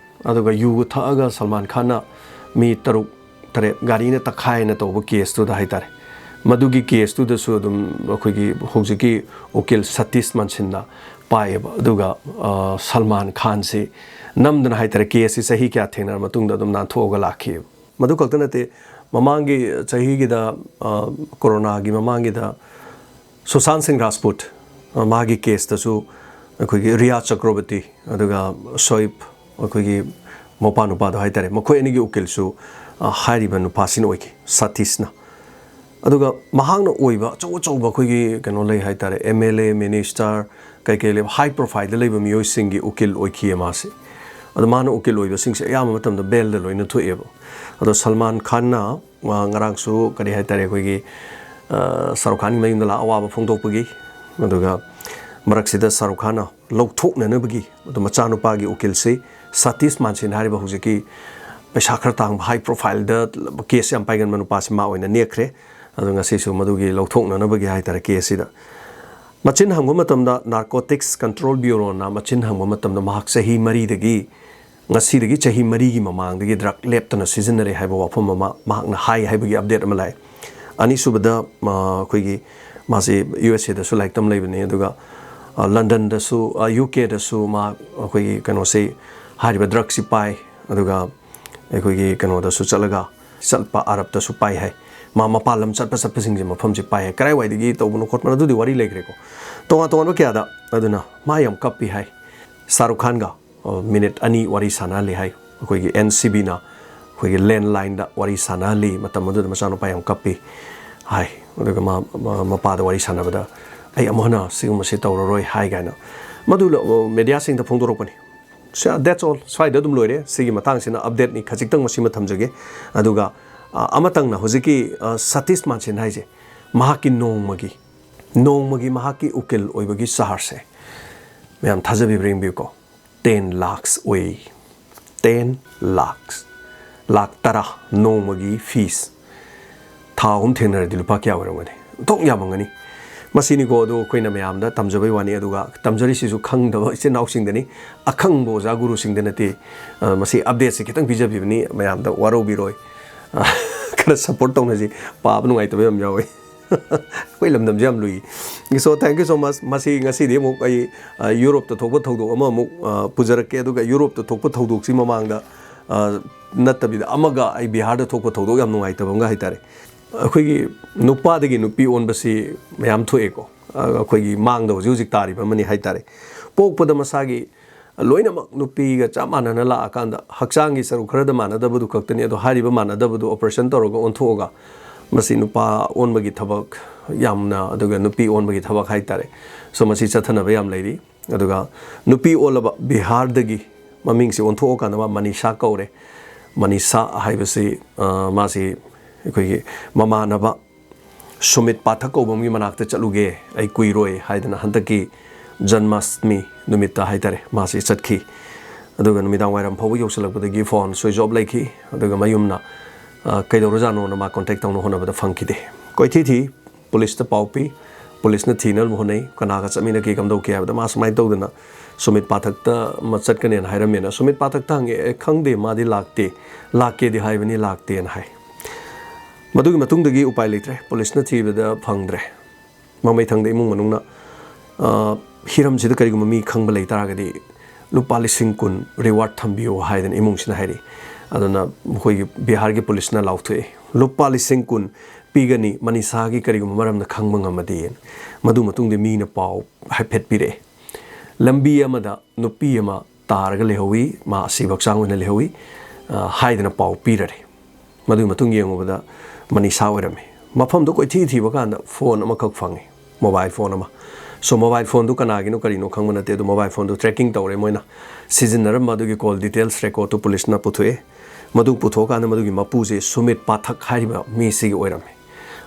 ꯑꯗꯨꯒ ꯌꯨ ꯊꯛꯑꯒ ꯁꯜꯃꯥꯟ ꯈꯥꯟꯅ ꯃꯤ ꯇꯔꯨꯛ ꯇꯔꯦꯠ ꯒꯥꯔꯤꯅ ꯇꯛꯈꯥꯏꯅ ꯇꯧꯕ ꯀꯦꯁꯇꯨꯗ ꯍꯥꯏꯇꯥꯔꯦ, ꯃꯗꯨꯒꯤ ꯀꯦꯁꯇꯨꯗꯁꯨ ꯑꯗꯨꯝ ꯑꯩꯈꯣꯏꯒꯤ ꯍꯧꯖꯤꯛꯀꯤ ꯎꯀꯤꯜ ꯁꯇꯤꯁ ꯃꯥꯟꯁꯤꯟꯅ ꯄꯥꯏꯌꯦꯕ꯫ ꯑꯗꯨꯒ, ꯑ, ꯁꯜꯃꯥꯟ ꯈꯥꯟꯁꯤ ꯅꯝꯗꯅ ꯍꯥꯏꯇꯥꯔꯦ, ꯀꯦꯁꯁꯤ ꯆꯍꯤ ꯀꯌꯥ ꯊꯦꯡꯅꯔ ꯃꯇꯨꯡꯗ ꯑꯗꯨꯝ ꯅꯥꯟꯊꯣꯛꯑꯒ ꯂꯥꯛꯈꯤꯑꯕ꯫ ꯃꯗꯨ ꯈꯛꯇ ꯅꯠꯇꯦ, ꯃꯃꯥꯡꯒꯤ ꯆꯍꯤꯒꯤꯗ, ꯑ, ꯀꯣꯔꯣꯅꯥꯒꯤ ꯃꯃꯥꯡꯒꯤꯗ ꯁꯨꯁꯥꯟ ꯁꯤꯡ ꯔꯥꯖꯄꯨꯠ, ꯑ, ꯃꯥꯒꯤ ꯀꯦꯁꯇꯁꯨ ꯑꯩꯈꯣꯏꯒꯤ ꯔꯤꯌꯥ ꯆꯀ꯭ꯔꯣꯕꯇꯤ ꯑꯗꯨꯒ ꯁꯣꯏꯕ, ꯑꯩꯈꯣꯏꯒꯤ ꯃꯧꯄꯥ ꯅꯨꯄꯥꯗꯣ ꯍꯥꯏꯇꯥꯔꯦ, ꯃꯈꯣꯏ ꯑꯅꯤꯒꯤ ꯎꯀꯤꯜꯁꯨ, ꯑ, ꯍꯥꯏꯔꯤꯕ ꯅꯨꯄꯥꯁꯤꯅ ꯑꯣꯏꯈꯤ, ꯁꯇꯤꯁꯅ꯫ ꯑꯗꯨꯒ ꯃꯍꯥꯛꯅ ꯑꯣꯏꯕ ꯑꯆꯧ ꯑꯆꯧꯕ ꯑꯩꯈꯣꯏꯒꯤ ꯀꯩꯅꯣ ꯂꯩ ꯍꯥꯏꯇꯥꯔꯦ, M L A, minister, ꯀꯩꯀꯩ ꯂꯩꯕ, high profileꯗ ꯂꯩꯕ ꯃꯤꯑꯣꯏꯁꯤꯡꯒꯤ ꯎꯀꯤꯜ ꯑꯣꯏꯈꯤꯌꯦ ꯃꯥꯁꯦ꯫ ꯑꯗꯣ ꯃꯥꯅ ꯎꯀꯤꯜ ꯑꯣꯏꯕꯁꯤꯡꯁꯦ ꯑꯌꯥꯝꯕ ꯃꯇꯝꯗ ꯕꯦꯜꯗ ꯂꯣꯏꯅ ꯊꯣꯛꯑꯦꯕ꯫ ꯑꯗꯣ ꯁꯜꯃꯥꯟ ꯈꯥꯟꯅ, ꯑ, ꯉꯔꯥꯡꯁꯨ ꯀꯔꯤ ꯍꯥꯏꯇꯥꯔꯦ, ꯑꯩꯈꯣꯏꯒꯤ, ꯑ, ꯁꯥꯔꯨꯛ ꯈꯥꯟꯒꯤ ꯃꯌꯨꯝꯗ ꯂꯥꯛꯑ ꯑꯋꯥꯕ ꯐꯣꯡꯗꯣꯛꯄꯒꯤ, ꯑꯗꯨꯒ ꯃꯔꯛꯁꯤꯗ ꯁꯥꯔꯨꯛ ꯈꯥꯟꯅ ꯂꯧꯊꯣꯛꯅꯅꯕꯒꯤ, ꯑꯗꯨ ꯃꯆꯥꯅꯨꯄꯥꯒꯤ ꯎꯀꯤꯜꯁꯤ ꯁꯇꯤꯁ ꯃꯥꯟꯁꯤꯟ ꯍꯥꯏꯔꯤꯕ ꯍꯧꯖꯤꯛꯀꯤ ꯄꯩꯁꯥ ꯈꯔ ꯇꯥꯡꯕ, high profileꯗ ꯀꯦꯁ ꯌꯥꯝ ꯄꯥꯏꯒꯟꯕ ꯅꯨꯄꯥꯁꯤ ꯃꯥ ꯑꯣꯏꯅ ꯅꯦꯛꯈ꯭ꯔꯦ꯫ ꯑꯗꯣ ꯉꯁꯤꯁꯨ ꯃꯗꯨꯒꯤ ꯂꯧꯊꯣꯛꯅꯅꯕꯒꯤ ꯍꯥꯏꯇꯥꯔꯦ, ꯀꯦꯁꯁꯤꯗ ꯃꯆꯤꯟ ꯍꯪꯕ ꯃꯇꯝꯗ, Narcotics Control Bureauꯅ ꯃꯆꯤꯟ ꯍꯪꯕ ꯃꯇꯝꯗ ꯃꯍꯥꯛ ꯆꯍꯤ ꯃꯔꯤꯗꯒꯤ, ꯉꯁꯤꯗꯒꯤ ꯆꯍꯤ ꯃꯔꯤꯒꯤ ꯃꯃꯥꯡꯗꯒꯤ drug ꯂꯦꯞꯇꯅ ꯁꯤꯖꯤꯟꯅꯔꯦ ꯍꯥꯏꯕ ꯋꯥꯐꯝ ꯑꯃ ꯃꯍꯥꯛꯅ ꯍꯥꯏ ꯍꯥꯏꯕꯒꯤ update ꯑꯃ ꯂꯥꯛꯑꯦ꯫ ꯑꯅꯤꯁꯨꯕꯗ, ꯑ, ꯑꯩꯈꯣꯏꯒꯤ ꯃꯥꯁꯤ U S Aꯗꯁꯨ ꯂꯥꯏꯔꯤꯛ ꯇꯝ ꯂꯩꯕꯅꯤ, ꯑꯗꯨꯒ, ꯑ, ꯂꯟꯗꯟꯗꯁꯨ, ꯑ, U Kꯗꯁꯨ ꯃꯥ ꯑꯩꯈꯣꯏꯒꯤ ꯀꯩꯅꯣꯁꯤ, ꯍꯥꯏꯔꯤꯕ drugꯁꯤ ꯄꯥꯏ, ꯑꯗꯨꯒ ꯑꯩꯈꯣꯏꯒꯤ ꯀꯩꯅꯣꯗꯁꯨ ꯆꯠꯂꯒ, ꯆꯠꯄ ꯑꯔꯕꯇꯁꯨ ꯄꯥꯏ ꯍꯥꯏ꯫ ꯃꯥ ꯃꯄꯥꯟ ꯂꯝ ꯆꯠꯄ ꯆꯠꯄꯁꯤꯡꯁꯦ ꯃꯐꯝꯁꯤ ꯄꯥꯏ ꯍꯥꯏ꯫ ꯀꯗꯥꯏꯋꯥꯏꯗꯒꯤ ꯇꯧꯕꯅꯣ ꯈꯣꯠꯄꯅꯣ ꯑꯗꯨꯗꯤ ꯋꯥꯔꯤ ꯂꯩꯈ꯭ꯔꯦꯀꯣ꯫ ꯇꯣꯉꯥꯟ ꯇꯣꯉꯥꯟꯕ ꯀꯌꯥꯗ, ꯑꯗꯨꯅ ꯃꯥ ꯌꯥꯝ ꯀꯞꯄꯤ ꯍꯥꯏ꯫ ꯁꯥꯔꯨꯈ ꯈꯥꯟꯒ ꯃꯤꯅꯤꯠ ꯑꯅꯤ ꯋꯥꯔꯤ ꯁꯥꯟꯅꯍꯜꯂꯤ ꯍꯥꯏ꯫ ꯑꯩꯈꯣꯏꯒꯤ ꯑꯦꯟ ꯁꯤ ꯕꯤꯅ ꯑꯩꯈꯣꯏꯒꯤ ꯂꯦꯟꯂꯥꯏꯟꯗ ꯋꯥꯔꯤ ꯁꯥꯟꯅꯍꯜꯂꯤ꯫ ꯃꯇꯝ ꯑꯗꯨꯗ ꯃꯆꯥꯅꯨꯄꯥ ꯌꯥꯝ ꯀꯞꯄꯤ ꯍꯥꯏ꯫ ꯑꯗꯨꯒ ꯃꯥ ꯃꯄꯥꯗ ꯋꯥꯔꯤ ꯁꯥꯟꯅꯕꯗ, "ꯑꯩ ꯑꯃꯨꯛ ꯍꯟꯅ ꯁꯤꯒꯨꯝꯕꯁꯤ ꯇꯧꯔꯔꯣꯏ" ꯍꯥꯏ ꯀꯥꯏꯅ ꯃꯗꯨ ꯃꯦꯗꯤꯌꯥꯁꯤꯡꯗ ꯐꯣꯡꯗꯣꯔꯛꯄꯅꯤ꯫ That's all꯫ ꯁ꯭ꯋꯥꯏꯗ ꯑꯗꯨꯝ ꯂꯣꯏꯔꯦ꯫ ꯁꯤꯒꯤ ꯃꯇꯥꯡꯁꯤꯅ ꯑꯞꯗꯦꯠꯅꯤ, ꯈꯖꯤꯛꯇꯪ ꯃꯁꯤꯃ ꯊꯝꯖꯒꯦ꯫ ꯑꯗꯨꯒ ꯑꯃꯇꯪꯅ ꯍꯧꯖꯤꯛꯀꯤ ꯁꯇꯤꯁ ꯃꯥꯟꯁꯤꯟ ꯍꯥꯏꯁꯦ, ꯃꯍꯥꯛꯀꯤ ꯅꯣꯡꯃꯒꯤ ꯅꯣꯡꯃꯒꯤ ꯃꯍꯥꯛꯀꯤ ꯎꯀꯤꯜ ꯑꯣꯏꯕꯒꯤ ꯆꯥꯔꯖꯁꯦ, ꯃꯌꯥꯝ ꯊꯥꯖꯕꯤꯕ꯭ꯔꯥ ꯌꯦꯡꯕꯤꯌꯨꯀꯣ꯫ ꯇꯦꯟ ꯂꯥꯛꯁ ꯑꯣꯏ꯫ ꯇꯦꯟ ꯂꯥꯛꯁ꯫ ꯂꯥꯛ ꯇꯔꯥ꯫ ꯅꯣꯡꯃꯒꯤ ꯐꯤꯁ ꯊꯥ ꯑꯍꯨꯝ ꯊꯦꯡꯅꯔꯗꯤ ꯂꯨꯄꯥ ꯀꯌꯥ ꯑꯣꯏꯔꯝꯒꯅꯤ? ꯑꯣꯟꯊꯣꯛ ꯌꯥꯝꯃꯝꯒꯅꯤ꯫ ꯃꯁꯤꯅꯤꯀꯣ꯫ ꯑꯗꯨ ꯑꯩꯈꯣꯏꯅ ꯃꯌꯥꯝꯗ ꯇꯝꯖꯕꯩ ꯋꯥꯅꯤ꯫ ꯑꯗꯨꯒ ꯇꯝꯖꯔꯤꯁꯤꯁꯨ ꯈꯪꯗꯕ ꯏꯆꯤꯟ ꯏꯅꯥꯎꯁꯤꯡꯗꯅꯤ, ꯑꯈꯪꯕ ꯑꯣꯖꯥ ꯒꯨꯔꯨꯁꯤꯡꯗ ꯅꯠꯇꯦ꯫ ꯃꯁꯤ ꯑꯞꯗꯦꯠꯁꯦ ꯈꯤꯇꯪ ꯄꯤꯖꯕꯤꯕꯅꯤ꯫ ꯃꯌꯥꯝꯗ ꯋꯥꯔꯧꯕꯤꯔꯣꯏ꯫ ꯈꯔ ꯁꯞꯄꯣꯔꯠ ꯇꯧꯅꯁꯤ꯫ ꯄꯥꯕ ꯅꯨꯡꯉꯥꯏꯇꯕ ꯌꯥꯝ ꯌꯥꯎꯋꯤ꯫ ꯑꯩꯈꯣꯏ ꯂꯝꯗꯝꯁꯦ ꯌꯥꯝ ꯂꯨꯏ꯫ So thank you so much꯫ ꯃꯁꯤ ꯉꯁꯤꯗꯤ ꯑꯃꯨꯛ ꯑꯩ ꯌꯨꯔꯣꯞꯇ ꯊꯣꯛꯄ ꯊꯧꯗꯣꯛ ꯑꯃ ꯑꯃꯨꯛ ꯄꯨꯖꯔꯛꯀꯦ꯫ ꯑꯗꯨꯒ ꯌꯨꯔꯣꯞꯇ ꯊꯣꯛꯄ ꯊꯧꯗꯣꯛꯁꯤ ꯃꯃꯥꯡꯗ ꯅꯠꯇꯕꯤꯗ ꯑꯃꯒ ꯑꯩ ꯕꯤꯍꯥꯔꯗ ꯊꯣꯛꯄ ꯊꯧꯗꯣꯛ ꯌꯥꯝ ꯅꯨꯡꯉꯥꯏꯇꯕ ꯑꯃꯒ ꯍꯥꯏꯇꯥꯔꯦ꯫ ꯑꯩꯈꯣꯏꯒꯤ ꯅꯨꯄꯥꯗꯒꯤ ꯅꯨꯄꯤ ꯑꯣꯟꯕꯁꯤ ꯃꯌꯥꯝ ꯊꯣꯛꯑꯦꯀꯣ꯫ ꯑꯩꯈꯣꯏꯒꯤ ꯃꯥꯡꯗ ꯍꯧꯖꯤꯛ ꯍꯧꯖꯤꯛ ꯇꯥꯔꯤꯕ ꯑꯃꯅꯤ ꯍꯥꯏꯇꯥꯔꯦ꯫ ꯄꯣꯛꯄꯗ ꯃꯁꯥꯒꯤ ꯂꯣꯏꯅꯃꯛ ꯅꯨꯄꯤꯒ ꯆꯞ ꯃꯥꯟꯅꯅ ꯂꯥꯛꯑꯀꯥꯟꯗ ꯍꯛꯆꯥꯡꯒꯤ ꯁꯔꯨꯛ ꯈꯔꯗ ꯃꯥꯟꯅꯗꯕꯗꯨ ꯈꯛꯇꯅꯤ꯫ ꯑꯗꯣ ꯍꯥꯏꯔꯤꯕ ꯃꯥꯟꯅꯗꯕꯗꯨ ꯑꯣꯄꯔꯦꯁꯟ ꯇꯧꯔꯒ ꯑꯣꯟꯊꯣꯛꯑꯒ ꯃꯁꯤ ꯅꯨꯄꯥ ꯑꯣꯟꯕꯒꯤ ꯊꯕꯛ ꯌꯥꯝꯅ, ꯑꯗꯨꯒ ꯅꯨꯄꯤ ꯑꯣꯟꯕꯒꯤ ꯊꯕꯛ ꯍꯥꯏꯇꯥꯔꯦ꯫ So ꯃꯁꯤ ꯆꯠꯊꯅꯕ ꯌꯥꯝ ꯂꯩꯔꯤ꯫ ꯑꯗꯨꯒ ꯅꯨꯄꯤ ꯑꯣꯜꯂꯕ ꯕꯤꯍꯥꯔꯗꯒꯤ ꯃꯃꯤꯡꯁꯤ ꯑꯣꯟꯊꯣꯛꯑꯀꯥꯟꯗ ꯃꯥ ꯃꯅꯤꯁꯥ ꯀꯧꯔꯦ꯫ ꯃꯅꯤꯁꯥ ꯍꯥꯏꯕꯁꯤ, ꯑ, ꯃꯥꯁꯤ ꯑꯩꯈꯣꯏꯒꯤ ꯃꯃꯥꯟꯅꯕ ꯁꯨꯃꯤꯠ ꯄꯥꯊꯛ ꯀꯧꯕ ꯑꯃꯒꯤ ꯃꯅꯥꯛꯇ ꯆꯠꯂꯨꯒꯦ, ꯑꯩ ꯀꯨꯏꯔꯣꯏ ꯍꯥꯏꯗꯅ ꯍꯟꯗꯛꯀꯤ ꯖꯟꯃꯥꯁꯇꯃꯤ ꯅꯨꯃꯤꯠꯇ ꯍꯥꯏꯇꯥꯔꯦ, ꯃꯥꯁꯤ ꯆꯠꯈꯤ꯫ ꯑꯗꯨꯒ ꯅꯨꯃꯤꯗꯥꯡ ꯋꯥꯏꯔꯝ ꯐꯥꯎꯕ ꯌꯧꯁꯤꯜꯂꯛꯄꯗꯒꯤ ꯐꯣꯟ ꯁ꯭ꯋꯤꯆ ꯑꯣꯐ ꯂꯩꯈꯤ꯫ ꯑꯗꯨꯒ ꯃꯌꯨꯝꯅ, ꯑ, ꯀꯩꯗꯧꯔꯖꯥꯠꯅꯣꯅ ꯃꯥ ꯀꯣꯟꯇꯦꯛ ꯇꯧꯅ ꯍꯣꯠꯅꯕꯗ ꯐꯪꯈꯤꯗꯦ꯫ ꯀꯣꯏꯊꯤ ꯊꯤ, ꯄꯨꯂꯤꯁꯇ ꯄꯥꯎ ꯄꯤ, ꯄꯨꯂꯤꯁꯅ ꯊꯤꯅꯕ ꯍꯣꯠꯅꯩ, ꯀꯅꯥꯒ ꯆꯠꯃꯤꯟꯅꯈꯤ, ꯀꯝꯗꯧꯈꯤ ꯍꯥꯏꯕꯗ ꯃꯥ ꯁꯨꯃꯥꯏꯅ ꯇꯧꯗꯅ ꯁꯨꯃꯤꯠ ꯄꯥꯊꯛꯇ ꯑꯃ ꯆꯠꯀꯅꯦꯅ ꯍꯥꯏꯔꯝꯃꯦꯅ꯫ ꯁꯨꯃꯤꯠ ꯄꯥꯊꯛꯇ ꯍꯪꯉꯦ, "ꯑꯦ, ꯈꯪꯗꯦ, ꯃꯥꯗꯤ ꯂꯥꯛꯇꯦ, ꯂꯥꯛꯀꯦꯗꯤ ꯍꯥꯏꯕꯅꯤ, ꯂꯥꯛꯇꯦꯅ" ꯍꯥꯏ꯫ ꯃꯗꯨꯒꯤ ꯃꯇꯨꯡꯗꯒꯤ ꯎꯄꯥꯏ ꯂꯩꯇ꯭ꯔꯦ, ꯄꯨꯂꯤꯁꯅ ꯊꯤꯕꯗ ꯐꯪꯗ꯭ꯔꯦ꯫ ꯃꯃꯩꯊꯪꯗ ꯏꯃꯨꯡ ꯃꯅꯨꯡꯅ, ꯑ, "ꯍꯤꯔꯝꯁꯤꯗ ꯀꯔꯤꯒꯨꯝꯕ ꯃꯤ ꯈꯪꯕ ꯂꯩ ꯇꯥꯔꯒꯗꯤ ꯂꯨꯄꯥ ꯂꯤꯁꯤꯡ ꯀꯨꯟ ꯔꯤꯋꯥꯔꯗ ꯊꯝꯕꯤꯌꯨ" ꯍꯥꯏꯗꯅ ꯏꯃꯨꯡꯁꯤꯅ ꯍꯥꯏꯔꯛꯏ꯫ ꯑꯗꯨꯅ ꯃꯈꯣꯏꯒꯤ ꯕꯤꯍꯥꯔꯒꯤ ꯄꯨꯂꯤꯁꯅ ꯂꯥꯎꯊꯣꯛꯑꯦ, "ꯂꯨꯄꯥ ꯂꯤꯁꯤꯡ ꯀꯨꯟ ꯄꯤꯒꯅꯤ, ꯃꯅꯤꯁꯥꯒꯤ ꯀꯔꯤꯒꯨꯝꯕ ꯃꯔꯝꯅ ꯈꯪꯕ ꯉꯝꯃꯗꯤ"꯫ ꯃꯗꯨ ꯃꯇꯨꯡꯗ ꯃꯤꯅ ꯄꯥꯎ ꯍꯥꯏꯐꯦꯠ ꯄꯤꯔꯛꯑꯦ꯫ ꯂꯝꯕꯤ ꯑꯃꯗ ꯅꯨꯄꯤ ꯑꯃ ꯇꯥꯔꯒ ꯂꯩꯍꯧꯋꯤ, ꯃꯥ ꯑꯁꯤꯕ ꯍꯛꯆꯥꯡ ꯑꯣꯏꯅ ꯂꯩꯍꯧꯋꯤ, ꯑ, ꯍꯥꯏꯗꯅ ꯄꯥꯎ ꯄꯤꯔꯔꯦ꯫ ꯃꯗꯨꯒꯤ ꯃꯇꯨꯡ ꯌꯦꯡꯉꯨꯕꯗ ꯃꯅꯤꯁꯥ ꯑꯣꯏꯔꯝꯃꯤ꯫ ꯃꯐꯝꯗꯣ ꯀꯣꯏꯊꯤ ꯊꯤꯕ ꯀꯥꯟꯗ ꯐꯣꯟ ꯑꯃꯈꯛ ꯐꯪꯉꯤ, ꯃꯣꯕꯥꯏꯜ ꯐꯣꯟ ꯑꯃ꯫ So, ꯃꯣꯕꯥꯏꯜ ꯐꯣꯟꯗꯨ ꯀꯅꯥꯒꯤꯅꯣ ꯀꯔꯤꯅꯣ ꯈꯪꯕ ꯅꯠꯇꯦ, ꯑꯗꯨ ꯃꯣꯕꯥꯏꯜ ꯐꯣꯟꯗꯨ tracking ꯇꯧꯔꯦ ꯃꯣꯏꯅ꯫ ꯁꯤꯖꯤꯟꯅꯔꯝꯕ ꯑꯗꯨꯒꯤ call details record ꯇꯨ ꯄꯨꯂꯤꯁꯅ ꯄꯨꯊꯣꯛꯑꯦ꯫ ꯃꯗꯨ ꯄꯨꯊꯣꯛꯑꯀꯥꯟꯗ ꯃꯗꯨꯒꯤ ꯃꯄꯨꯁꯦ ꯁꯨꯃꯤꯠ ꯄꯥꯊꯛ ꯍꯥꯏꯔꯤꯕ ꯃꯤꯁꯤꯒꯤ ꯑꯣꯏꯔꯝꯃꯤ꯫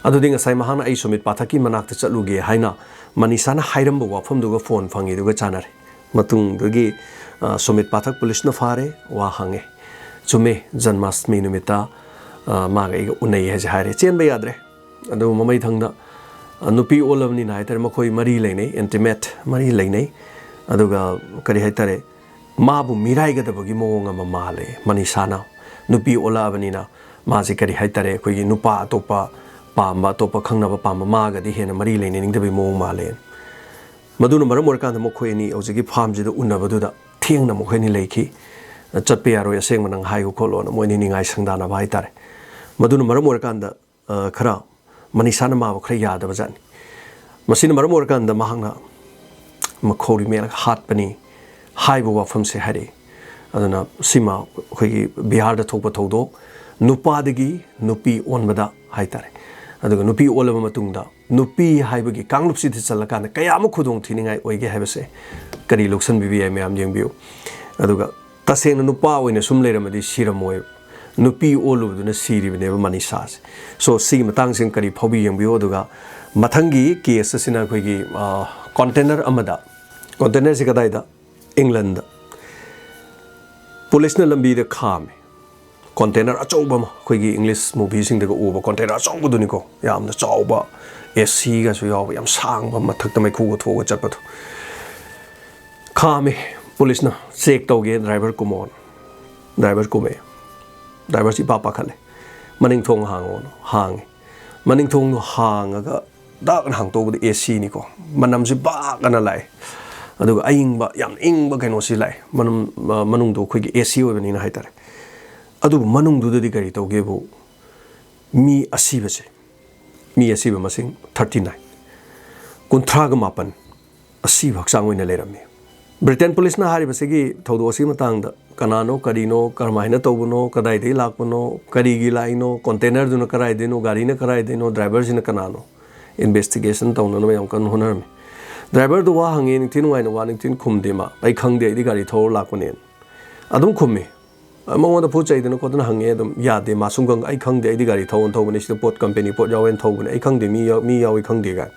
ꯑꯗꯨꯗꯤ ꯉꯁꯥꯏ ꯃꯍꯥꯛꯅ "ꯑꯩ ꯁꯨꯃꯤꯠ ꯄꯥꯊꯛꯀꯤ ꯃꯅꯥꯛꯇ ꯆꯠꯂꯨꯒꯦ" ꯍꯥꯏꯅ ꯃꯅꯤꯁꯥꯅ ꯍꯥꯏꯔꯝꯕ ꯋꯥꯐꯝꯗꯨꯒ ꯐꯣꯟ ꯐꯪꯉꯤꯗꯨꯒ ꯆꯥꯟꯅꯔꯦ꯫ ꯃꯇꯨꯡꯗꯒꯤ, ꯑ, ꯁꯨꯃꯤꯠ ꯄꯥꯊꯛ ꯄꯨꯂꯤꯁꯅ ꯐꯥꯔꯦ, ꯋꯥ ꯍꯪꯉꯦ꯫ "ꯆꯨꯝꯃꯦ, ꯖꯟꯃꯥꯁꯇꯃꯤ ꯅꯨꯃꯤꯠꯇ, ꯑ, ꯃꯥꯒ ꯑꯩꯒ ꯎꯅꯩ" ꯍꯥꯏꯁꯦ ꯍꯥꯏꯔꯦ꯫ ꯆꯦꯟꯕ ꯌꯥꯗ꯭ꯔꯦ꯫ ꯑꯗꯨ ꯃꯃꯩ ꯊꯪꯗ, ꯑ, ꯅꯨꯄꯤ ꯑꯣꯜꯂꯕꯅꯤꯅ ꯍꯥꯏꯇꯥꯔꯦ, ꯃꯈꯣꯏ ꯃꯔꯤ ꯂꯩꯅꯩ, intimate ꯃꯔꯤ ꯂꯩꯅꯩ꯫ ꯑꯗꯨꯒ ꯀꯔꯤ ꯍꯥꯏꯇꯥꯔꯦ, ꯃꯥꯕꯨ ꯃꯤꯔꯥꯏꯒꯗꯕꯒꯤ ꯃꯑꯣꯡ ꯑꯃ ꯃꯥꯜꯂꯦ ꯃꯅꯤꯁꯥꯅ꯫ ꯅꯨꯄꯤ ꯑꯣꯜꯂꯛꯑꯕꯅꯤꯅ ꯃꯥꯁꯦ, ꯀꯔꯤ ꯍꯥꯏꯇꯥꯔꯦ, ꯑꯩꯈꯣꯏꯒꯤ ꯅꯨꯄꯥ ꯑꯇꯣꯞꯄ ꯄꯥꯝꯕ, ꯑꯇꯣꯞꯄ ꯈꯪꯅꯕ ꯄꯥꯝꯕ, ꯃꯥꯒꯗꯤ ꯍꯦꯟꯅ ꯃꯔꯤ ꯂꯩꯅꯅꯤꯡꯗꯕꯒꯤ ꯃꯑꯣꯡ ꯃꯥꯜꯂꯦ꯫ ꯃꯗꯨꯅ ꯃꯔꯝ ꯑꯣꯏꯔꯀꯥꯟꯗ ꯃꯈꯣꯏ ꯑꯅꯤ ꯍꯧꯖꯤꯛꯀꯤ ꯐꯥꯔꯝꯁꯤꯗ ꯎꯅꯕꯗꯨꯗ ꯊꯦꯡꯅ ꯃꯈꯣꯏ ꯑꯅꯤ ꯂꯩꯈꯤ꯫ "ꯆꯠꯄ ꯌꯥꯔꯣꯏ, ꯑꯁꯦꯡꯕ ꯅꯪ ꯍꯥꯏꯌꯨ" ꯈꯣꯠꯂꯣꯅ ꯃꯣꯏ ꯑꯅꯤ ꯅꯤꯡꯉꯥꯏ ꯁꯪꯗꯥꯅꯕ ꯍꯥꯏꯇꯥꯔꯦ꯫ ꯃꯗꯨꯅ ꯃꯔꯝ ꯑꯣꯏꯔꯀꯥꯟꯗ, ꯑ, ꯈꯔ ꯃꯅꯤꯁꯥꯅ ꯃꯥꯕꯨ ꯈꯔ ꯌꯥꯗꯕ ꯖꯥꯠꯅꯤ꯫ ꯃꯁꯤꯅ ꯃꯔꯝ ꯑꯣꯏꯔꯀꯥꯟꯗ ꯃꯍꯥꯛꯅ ꯃꯈꯧꯔꯤ ꯃꯦꯠꯂꯒ ꯍꯥꯠꯄꯅꯤ ꯍꯥꯏꯕ ꯋꯥꯐꯝꯁꯦ ꯍꯥꯏꯔꯛꯏ꯫ ꯑꯗꯨꯅ ꯁꯤꯃ ꯑꯩꯈꯣꯏꯒꯤ ꯕꯤꯍꯥꯔꯗ ꯊꯣꯛꯄ ꯊꯧꯗꯣꯛ, ꯅꯨꯄꯥꯗꯒꯤ ꯅꯨꯄꯤ ꯑꯣꯟꯕꯗ ꯍꯥꯏꯇꯥꯔꯦ꯫ ꯑꯗꯨꯒ ꯅꯨꯄꯤ ꯑꯣꯜꯂꯕ ꯃꯇꯨꯡꯗ ꯅꯨꯄꯤ ꯍꯥꯏꯕꯒꯤ ꯀꯥꯡꯂꯨꯞꯁꯤꯗ ꯆꯜꯂꯀꯥꯟꯗ ꯀꯌꯥꯃꯨꯛ ꯈꯨꯗꯣꯡ ꯊꯤꯅꯤꯡꯉꯥꯏ ꯑꯣꯏꯒꯦ ꯍꯥꯏꯕꯁꯦ ꯀꯔꯤ ꯂꯧꯁꯤꯟꯕꯤꯕ ꯌꯥꯏ, ꯃꯌꯥꯝ ꯌꯦꯡꯕꯤꯌꯨ꯫ ꯑꯗꯨꯒ ꯇꯁꯦꯡꯅ ꯅꯨꯄꯥ ꯑꯣꯏꯅ ꯁꯨꯝ ꯂꯩꯔꯝꯃꯗꯤ ꯁꯤꯔꯝꯃꯣꯏ, ꯅꯨꯄꯤ ꯑꯣꯜꯂꯨꯕꯗꯨꯅ ꯁꯤꯔꯤꯕꯅꯦꯕ ꯃꯅꯤꯁꯥꯁꯦ꯫ So, ꯁꯤꯒꯤ ꯃꯇꯥꯡꯁꯤ ꯀꯔꯤ ꯐꯥꯎꯕꯤ ꯌꯦꯡꯕꯤꯌꯨ꯫ ꯑꯗꯨꯒ ꯃꯊꯪꯒꯤ ꯀꯦꯁ ꯑꯁꯤꯅ ꯑꯩꯈꯣꯏꯒꯤ, ꯑ, ꯀꯣꯟꯇꯦꯅꯔ ꯑꯃꯗ, ꯀꯣꯟꯇꯦꯅꯔꯁꯤ ꯀꯗꯥꯏꯗ? ꯏꯪꯂꯟꯗ꯫ ꯄꯨꯂꯤꯁꯅ ꯂꯝꯕꯤꯗ ꯈꯥꯝꯃꯦ꯫ ꯀꯣꯟꯇꯦꯅꯔ ꯑꯆꯧꯕ ꯑꯃ, ꯑꯩꯈꯣꯏꯒꯤ ꯏꯪꯂꯤꯁ ꯃꯨꯚꯤꯁꯤꯡꯗꯒ ꯎꯕ ꯀꯣꯟꯇꯦꯅꯔ ꯑꯆꯧꯕꯗꯨꯅꯤꯀꯣ, ꯌꯥꯝꯅ ꯆꯥꯎꯕ, ꯑꯦ ꯁꯤꯒꯁꯨ ꯌꯥꯎꯕ, ꯌꯥꯝ ꯁꯥꯡꯕ, ꯃꯊꯛꯇ ꯃꯩꯈꯨꯒ ꯊꯣꯛꯑꯒ ꯆꯠꯄꯗꯣ꯫ ꯈꯥꯝꯃꯦ ꯄꯨꯂꯤꯁꯅ, "ꯆꯦꯛ ꯇꯧꯒꯦ, ꯗ꯭ꯔꯥꯏꯚꯔ ꯀꯨꯝꯃꯣꯅ"꯫ ꯗ꯭ꯔꯥꯏꯚꯔ ꯀꯨꯝꯃꯛꯑꯦ꯫ ꯗ꯭ꯔꯥꯏꯚꯔꯁꯤ ꯏꯄꯥ ꯄꯥꯈꯠꯂꯦ꯫ "ꯃꯅꯤꯡ ꯊꯣꯡ ꯍꯥꯡꯉꯣꯅ"꯫ ꯍꯥꯡꯉꯦ꯫ ꯃꯅꯤꯡ ꯊꯣꯡꯗꯣ ꯍꯥꯡꯉꯒ ꯗꯥꯛꯅ ꯍꯥꯡꯇꯣꯛꯎꯕꯗ ꯑꯦ ꯁꯤꯅꯤꯀꯣ꯫ ꯃꯅꯝꯁꯤ ꯕꯥꯛ ꯑꯅ ꯂꯥꯛꯑꯦ꯫ ꯑꯗꯨꯒ ꯑꯏꯪꯕ, ꯌꯥꯝ ꯏꯪꯕ ꯀꯩꯅꯣꯁꯤ ꯂꯥꯛꯑꯦ꯫ ꯃꯅꯨꯡ-, ꯃꯅꯨꯡꯗꯣ ꯑꯩꯈꯣꯏꯒꯤ ꯑꯦ ꯁꯤ ꯑꯣꯏꯕꯅꯤꯅ ꯍꯥꯏꯇꯥꯔꯦ꯫ ꯑꯗꯨꯕꯨ ꯃꯅꯨꯡꯗꯨꯗꯗꯤ ꯀꯔꯤ ꯇꯧꯒꯦꯕꯨ, ꯃꯤ ꯑꯁꯤꯕꯁꯦ, ꯃꯤ ꯑꯁꯤꯕ ꯃꯁꯤꯡ thirty nine, ꯀꯨꯟꯊ꯭ꯔꯥꯒ ꯃꯥꯄꯟ ꯑꯁꯤꯕ ꯍꯛꯆꯥꯡ ꯑꯣꯏꯅ ꯂꯩꯔꯝꯃꯤ꯫ ꯕ꯭ꯔꯤꯇꯦꯟ ꯄꯨꯂꯤꯁꯅ ꯍꯥꯏꯔꯤꯕꯁꯤꯒꯤ ꯊꯧꯗꯣꯛ ꯑꯁꯤꯒꯤ ꯃꯇꯥꯡꯗ ꯀꯅꯥꯅꯣ, ꯀꯔꯤꯅꯣ, ꯀꯔꯝꯍꯥꯏꯅ ꯇꯧꯕꯅꯣ, ꯀꯗꯥꯏꯗꯒꯤ ꯂꯥꯛꯄꯅꯣ, ꯀꯔꯤꯒꯤ ꯂꯥꯛꯏꯅꯣ, ꯀꯣꯟꯇꯦꯅꯔꯗꯨꯅ ꯀꯗꯥꯏꯗꯩꯅꯣ, ꯒꯥꯔꯤꯅ ꯀꯗꯥꯏꯗꯩꯅꯣ, ꯗ꯭ꯔꯥꯏꯚꯔꯁꯤꯅ ꯀꯅꯥꯅꯣ, ꯏꯟꯚꯦꯁꯇꯤꯒꯦꯁꯟ ꯇꯧꯅꯅꯕ ꯌꯥꯝ ꯀꯟꯅ ꯍꯣꯠꯅꯔꯝꯃꯤ꯫ ꯗ꯭ꯔꯥꯏꯚꯔꯗꯨ ꯋꯥ ꯍꯪꯉꯦ, ꯅꯤꯡꯊꯤ ꯅꯨꯡꯉꯥꯏꯅ ꯋꯥ ꯅꯤꯡꯊꯤ ꯈꯨꯝꯗꯦ꯫ ꯃꯥ, "ꯑꯩ ꯈꯪꯗꯦ, ꯑꯩꯗꯤ ꯒꯥꯔꯤ ꯊꯧꯔ ꯂꯥꯛꯄꯅꯦꯅ" ꯑꯗꯨꯝ ꯈꯨꯝꯃꯤ꯫ ꯃꯉꯣꯟꯗ ꯐꯨ ꯆꯩꯗꯅ ꯈꯣꯠꯇꯅ ꯍꯪꯉꯦ, ꯑꯗꯨꯝ ꯌꯥꯗꯦ꯫ ꯃꯥ ꯁꯨꯝ ꯈꯪ-, "ꯑꯩ ꯈꯪꯗꯦ, ꯑꯩꯗꯤ ꯒꯥꯔꯤ ꯊꯧꯅ ꯊꯧꯕꯅꯦ, ꯁꯤꯗ ꯄꯣꯠ ꯀꯝꯄꯦꯅꯤ ꯄꯣꯠ ꯌꯥꯎꯋꯦꯅ ꯊꯧꯕꯅꯦ, ꯑꯩ ꯈꯪꯗꯦ, ꯃꯤ ꯌꯥꯎ-, ꯃꯤ ꯌꯥꯎꯏ ꯈꯪꯗꯦ" ꯀꯥꯏꯅ꯫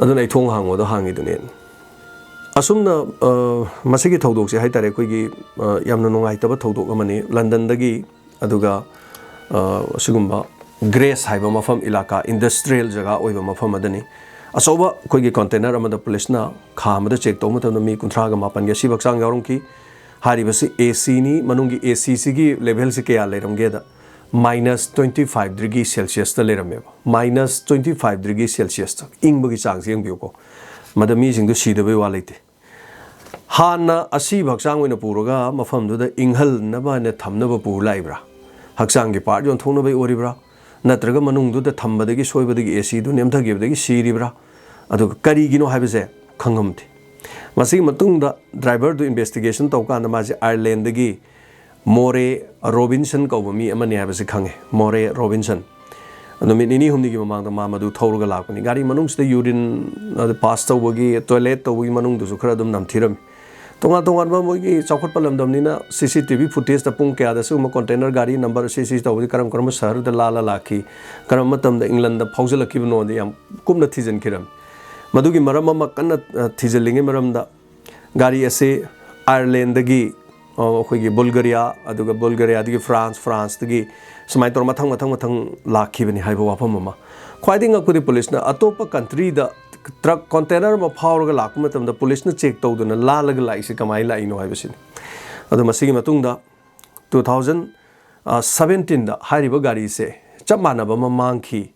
ꯑꯗꯨꯅ ꯑꯩ ꯊꯣꯡ ꯍꯥꯡꯉꯣꯗꯣ ꯍꯥꯡꯉꯤꯗꯨꯅꯦ꯫ ꯑꯁꯨꯝꯅ, ꯑ, ꯃꯁꯤꯒꯤ ꯊꯧꯗꯣꯛꯁꯦ ꯍꯥꯏ ꯇꯥꯔꯦ, ꯑꯩꯈꯣꯏꯒꯤ, ꯑ, ꯌꯥꯝꯅ ꯅꯨꯡꯉꯥꯏꯇꯕ ꯊꯧꯗꯣꯛ ꯑꯃꯅꯤ꯫ ꯂꯟꯗꯟꯗꯒꯤ, ꯑꯗꯨꯒ, ꯑ, ꯑꯁꯤꯒꯨꯝꯕ ꯒ꯭ꯔꯦꯁ ꯍꯥꯏꯕ ꯃꯐꯝ, ꯏꯂꯥꯀꯥ, ꯏꯟꯗꯁꯇ꯭ꯔꯤꯌꯦꯜ ꯖꯒꯥ ꯑꯣꯏꯕ ꯃꯐꯝ ꯑꯃꯗꯅꯤ꯫ ꯑꯆꯧꯕ ꯑꯩꯈꯣꯏꯒꯤ ꯀꯣꯟꯇꯦꯅꯔ ꯑꯃꯗ ꯄꯨꯂꯤꯁꯅ ꯈꯥꯝꯕꯗ ꯆꯦꯛ ꯇꯧꯕ ꯃꯇꯝꯗ ꯃꯤ ꯀꯨꯟꯊ꯭ꯔꯥꯒ ꯃꯥꯄꯟꯒꯤ ꯑꯁꯤꯕ ꯍꯛꯆꯥꯡ ꯌꯥꯎꯔꯝꯈꯤ꯫ ꯍꯥꯏꯔꯤꯕꯁꯤ ꯑꯦ ꯁꯤꯅꯤ, ꯃꯅꯨꯡꯒꯤ ꯑꯦ ꯁꯤꯁꯤꯒꯤ ꯂꯦꯚꯦꯜꯁꯤ ꯀꯌꯥ ꯂꯩꯔꯝꯒꯦꯗ, ꯃꯥꯏꯅꯁ ꯇ꯭ꯋꯦꯟꯇꯤ ꯐꯥꯏꯚ ꯗꯤꯒ꯭ꯔꯤ ꯁꯦꯜꯁꯤꯌꯁꯇ ꯂꯩꯔꯝꯃꯦꯕ꯫ ꯃꯥꯏꯅꯁ ꯇ꯭ꯋꯦꯟꯇꯤ ꯐꯥꯏꯚ ꯗꯤꯒ꯭ꯔꯤ ꯁꯦꯜꯁꯤꯌꯁꯇ ꯏꯪꯕꯒꯤ ꯆꯥꯡꯁꯦ ꯌꯦꯡꯕꯤꯌꯨꯀꯣ꯫ ꯃꯗ ꯃꯤꯁꯤꯡꯗꯨ ꯁꯤꯗꯕꯩ ꯋꯥ ꯂꯩꯇꯦ꯫ ꯍꯥꯟꯅ ꯑꯁꯤꯕ ꯍꯛꯆꯥꯡ ꯑꯣꯏꯅ ꯄꯨꯔꯒ ꯃꯐꯝꯗꯨꯗ ꯏꯪꯍꯟꯅꯕ ꯍꯥꯏꯅ ꯊꯝꯅꯕ ꯄꯨꯔ ꯂꯥꯛꯏꯕ꯭ꯔꯥ? ꯍꯛꯆꯥꯡꯒꯤ ꯄꯥꯔꯠ ꯌꯣꯟꯊꯣꯛꯅꯕꯒꯤ ꯑꯣꯏꯔꯤꯕ꯭ꯔꯥ? ꯅꯠꯇ꯭ꯔꯒ ꯃꯅꯨꯡꯗꯨꯗ ꯊꯝꯕꯗꯒꯤ ꯁꯣꯏꯕꯗꯒꯤ ꯑꯦ ꯁꯤꯗꯨ ꯅꯦꯝꯊꯈꯤꯕꯗꯒꯤ ꯁꯤꯔꯤꯕ꯭ꯔꯥ? ꯑꯗꯨꯒ ꯀꯔꯤꯒꯤꯅꯣ ꯍꯥꯏꯕꯁꯦ ꯈꯪꯉꯝꯗꯦ꯫ ꯃꯁꯤꯒꯤ ꯃꯇꯨꯡꯗ ꯗ꯭ꯔꯥꯏꯚꯔꯗꯨ ꯏꯟꯚꯦꯁꯇꯤꯒꯦꯁꯟ ꯇꯧꯀꯥꯟꯗ ꯃꯥꯁꯦ ꯑꯥꯌꯔꯂꯦꯟꯗꯒꯤ ꯃꯣꯔꯦ ꯔꯣꯕꯤꯟꯁꯟ ꯀꯧꯕ ꯃꯤ ꯑꯃꯅꯤ ꯍꯥꯏꯕꯁꯤ ꯈꯪꯉꯦ, ꯃꯣꯔꯦ ꯔꯣꯕꯤꯟꯁꯟ꯫ ꯅꯨꯃꯤꯠ ꯅꯤꯅꯤ ꯍꯨꯝꯅꯤꯒꯤ ꯃꯃꯥꯡꯗ ꯃꯥ ꯃꯗꯨ ꯊꯧꯔꯒ ꯂꯥꯛꯄꯅꯤ꯫ ꯒꯥꯔꯤ ꯃꯅꯨꯡꯁꯤꯗ ꯌꯨꯔꯤꯟ, ꯑꯗꯨ ꯄꯥꯁ ꯇꯧꯕꯒꯤ, ꯇꯣꯏꯂꯦꯠ ꯇꯧꯕꯒꯤ ꯃꯅꯨꯡꯗꯨꯁꯨ ꯈꯔ ꯑꯗꯨꯝ ꯅꯝꯊꯤꯔꯝꯃꯤ꯫ ꯇꯣꯉꯥꯟ ꯇꯣꯉꯥꯟꯕ ꯃꯣꯏꯒꯤ ꯆꯥꯎꯈꯠꯄ ꯂꯝꯗꯝꯅꯤꯅ ꯁꯤ ꯁꯤ ꯇꯤ ꯚꯤ ꯐꯨꯇꯦꯖꯇ ꯄꯨꯡ ꯀꯌꯥꯗ ꯁꯤꯒꯨꯝꯕ ꯀꯣꯟꯇꯦꯅꯔ ꯒꯥꯔꯤ ꯅꯝꯕꯔ ꯁꯤ ꯁꯤ ꯇꯧꯕꯁꯤ ꯀꯔꯝ ꯀꯔꯝꯕ ꯁꯍꯔꯗ ꯂꯥꯜꯂ ꯂꯥꯛꯈꯤ, ꯀꯔꯝꯕ ꯃꯇꯝꯗ ꯏꯪꯂꯟꯗ ꯐꯥꯎꯖꯜꯂꯛꯈꯤꯕꯅꯣꯗꯤ ꯌꯥꯝ ꯀꯨꯞꯅ ꯊꯤꯖꯤꯟꯈꯤꯔꯝꯃꯤ꯫ ꯃꯗꯨꯒꯤ ꯃꯔꯝ ꯑꯃ ꯀꯟꯅ, ꯑ, ꯊꯤꯖꯤꯜꯂꯤꯉꯩ ꯃꯔꯝꯗ ꯒꯥꯔꯤ ꯑꯁꯤ ꯑꯥꯌꯔꯂꯦꯟꯗꯒꯤ, ꯑ, ꯑꯩꯈꯣꯏꯒꯤ ꯕꯨꯜꯒꯔꯤꯌꯥ, ꯑꯗꯨꯒ ꯕꯨꯜꯒꯔꯤꯌꯥꯗꯒꯤ ꯐ꯭ꯔꯥꯟꯁ, ꯐ꯭ꯔꯥꯟꯁꯇꯒꯤ ꯁꯨꯃꯥꯏꯅ ꯇꯧꯔ ꯃꯊꯪ, ꯃꯊꯪ, ꯃꯊꯪ ꯂꯥꯛꯈꯤꯕꯅꯤ ꯍꯥꯏꯕ ꯋꯥꯐꯝ ꯑꯃ꯫ ꯈ꯭ꯋꯥꯏꯗꯒꯤ ꯉꯛꯄꯗꯤ ꯄꯨꯂꯤꯁꯅ ꯑꯇꯣꯞꯄ ꯀꯟꯇ꯭ꯔꯤꯗ ꯇ꯭ꯔꯛ ꯀꯣꯟꯇꯦꯅꯔ ꯑꯃ ꯐꯥꯎꯔꯒ ꯂꯥꯛꯄ ꯃꯇꯝꯗ ꯄꯨꯂꯤꯁꯅ ꯆꯦꯛ ꯇꯧꯗꯅ ꯂꯥꯜꯂꯒ ꯂꯥꯛꯏꯁꯦ ꯀꯃꯥꯏꯅ ꯂꯥꯛꯏꯅꯣ ꯍꯥꯏꯕꯁꯤꯅꯤ꯫ ꯑꯗꯣ ꯃꯁꯤꯒꯤ ꯃꯇꯨꯡꯗ ꯇꯨ ꯊꯥꯎꯖꯟ ꯁꯕꯦꯟꯇꯤꯟꯗ ꯍꯥꯏꯔꯤꯕ ꯒꯥꯔꯤꯁꯦ ꯆꯞ ꯃꯥꯟꯅꯕ ꯑꯃ ꯃꯥꯡꯈꯤ꯫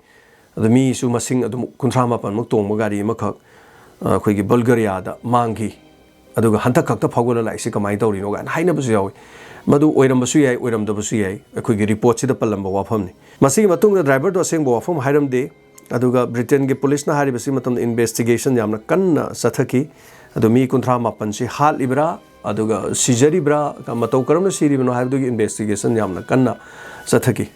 ꯑꯗꯣ ꯃꯤꯁꯨ ꯃꯁꯤꯡ ꯑꯗꯨꯝ ꯀꯨꯟꯊ꯭ꯔꯥ ꯃꯥꯄꯟꯃꯨꯛ ꯇꯣꯡꯕ ꯒꯥꯔꯤ ꯑꯃꯈꯛ, ꯑ, ꯑꯩꯈꯣꯏꯒꯤ ꯕꯜꯒꯔꯤꯌꯥꯗ ꯃꯥꯡꯈꯤ꯫ ꯑꯗꯨꯒ ꯍꯟꯗꯛ ꯈꯛꯇ ꯐꯥꯎꯒꯠꯂ ꯂꯥꯛꯏꯁꯤ ꯀꯃꯥꯏꯅ ꯇꯧꯔꯤꯅꯣ ꯀꯥꯏꯅ ꯍꯥꯏꯅꯕꯁꯨ ꯌꯥꯎꯏ꯫ ꯃꯗꯨ ꯑꯣꯏꯔꯝꯕꯁꯨ ꯌꯥꯏ, ꯑꯣꯏꯔꯝꯗꯕꯁꯨ ꯌꯥꯏ, ꯑꯩꯈꯣꯏꯒꯤ ꯔꯤꯄꯣꯔꯠꯁꯤꯗ ꯄꯜꯂꯝꯕ ꯋꯥꯐꯝꯅꯤ꯫ ꯃꯁꯤꯒꯤ ꯃꯇꯨꯡꯗ ꯗ꯭ꯔꯥꯏꯚꯔꯗꯣ ꯑꯁꯦꯡꯕ ꯋꯥꯐꯝ ꯍꯥꯏꯔꯝꯗꯦ꯫ ꯑꯗꯨꯒ ꯕ꯭ꯔꯤꯇꯦꯟꯒꯤ ꯄꯨꯂꯤꯁꯅ ꯍꯥꯏꯔꯤꯕꯁꯤ ꯃꯇꯝꯗ ꯏꯟꯚꯦꯁꯇꯤꯒꯦꯁꯟ ꯌꯥꯝꯅ ꯀꯟꯅ ꯆꯠꯊꯈꯤ꯫ ꯑꯗꯣ ꯃꯤ ꯀꯨꯟꯊ꯭ꯔꯥ ꯃꯥꯄꯟꯁꯤ ꯍꯥꯠꯂꯤꯕ꯭ꯔꯥ, ꯑꯗꯨꯒ ꯁꯤꯖꯔꯤꯕ꯭ꯔꯥ, ꯃꯇꯧ ꯀꯔꯝꯅ ꯁꯤꯔꯤꯕꯅꯣ ꯍꯥꯏꯕꯗꯨꯒꯤ investigation ꯌꯥꯝꯅ ꯀꯟꯅ ꯆꯠꯊꯈꯤ꯫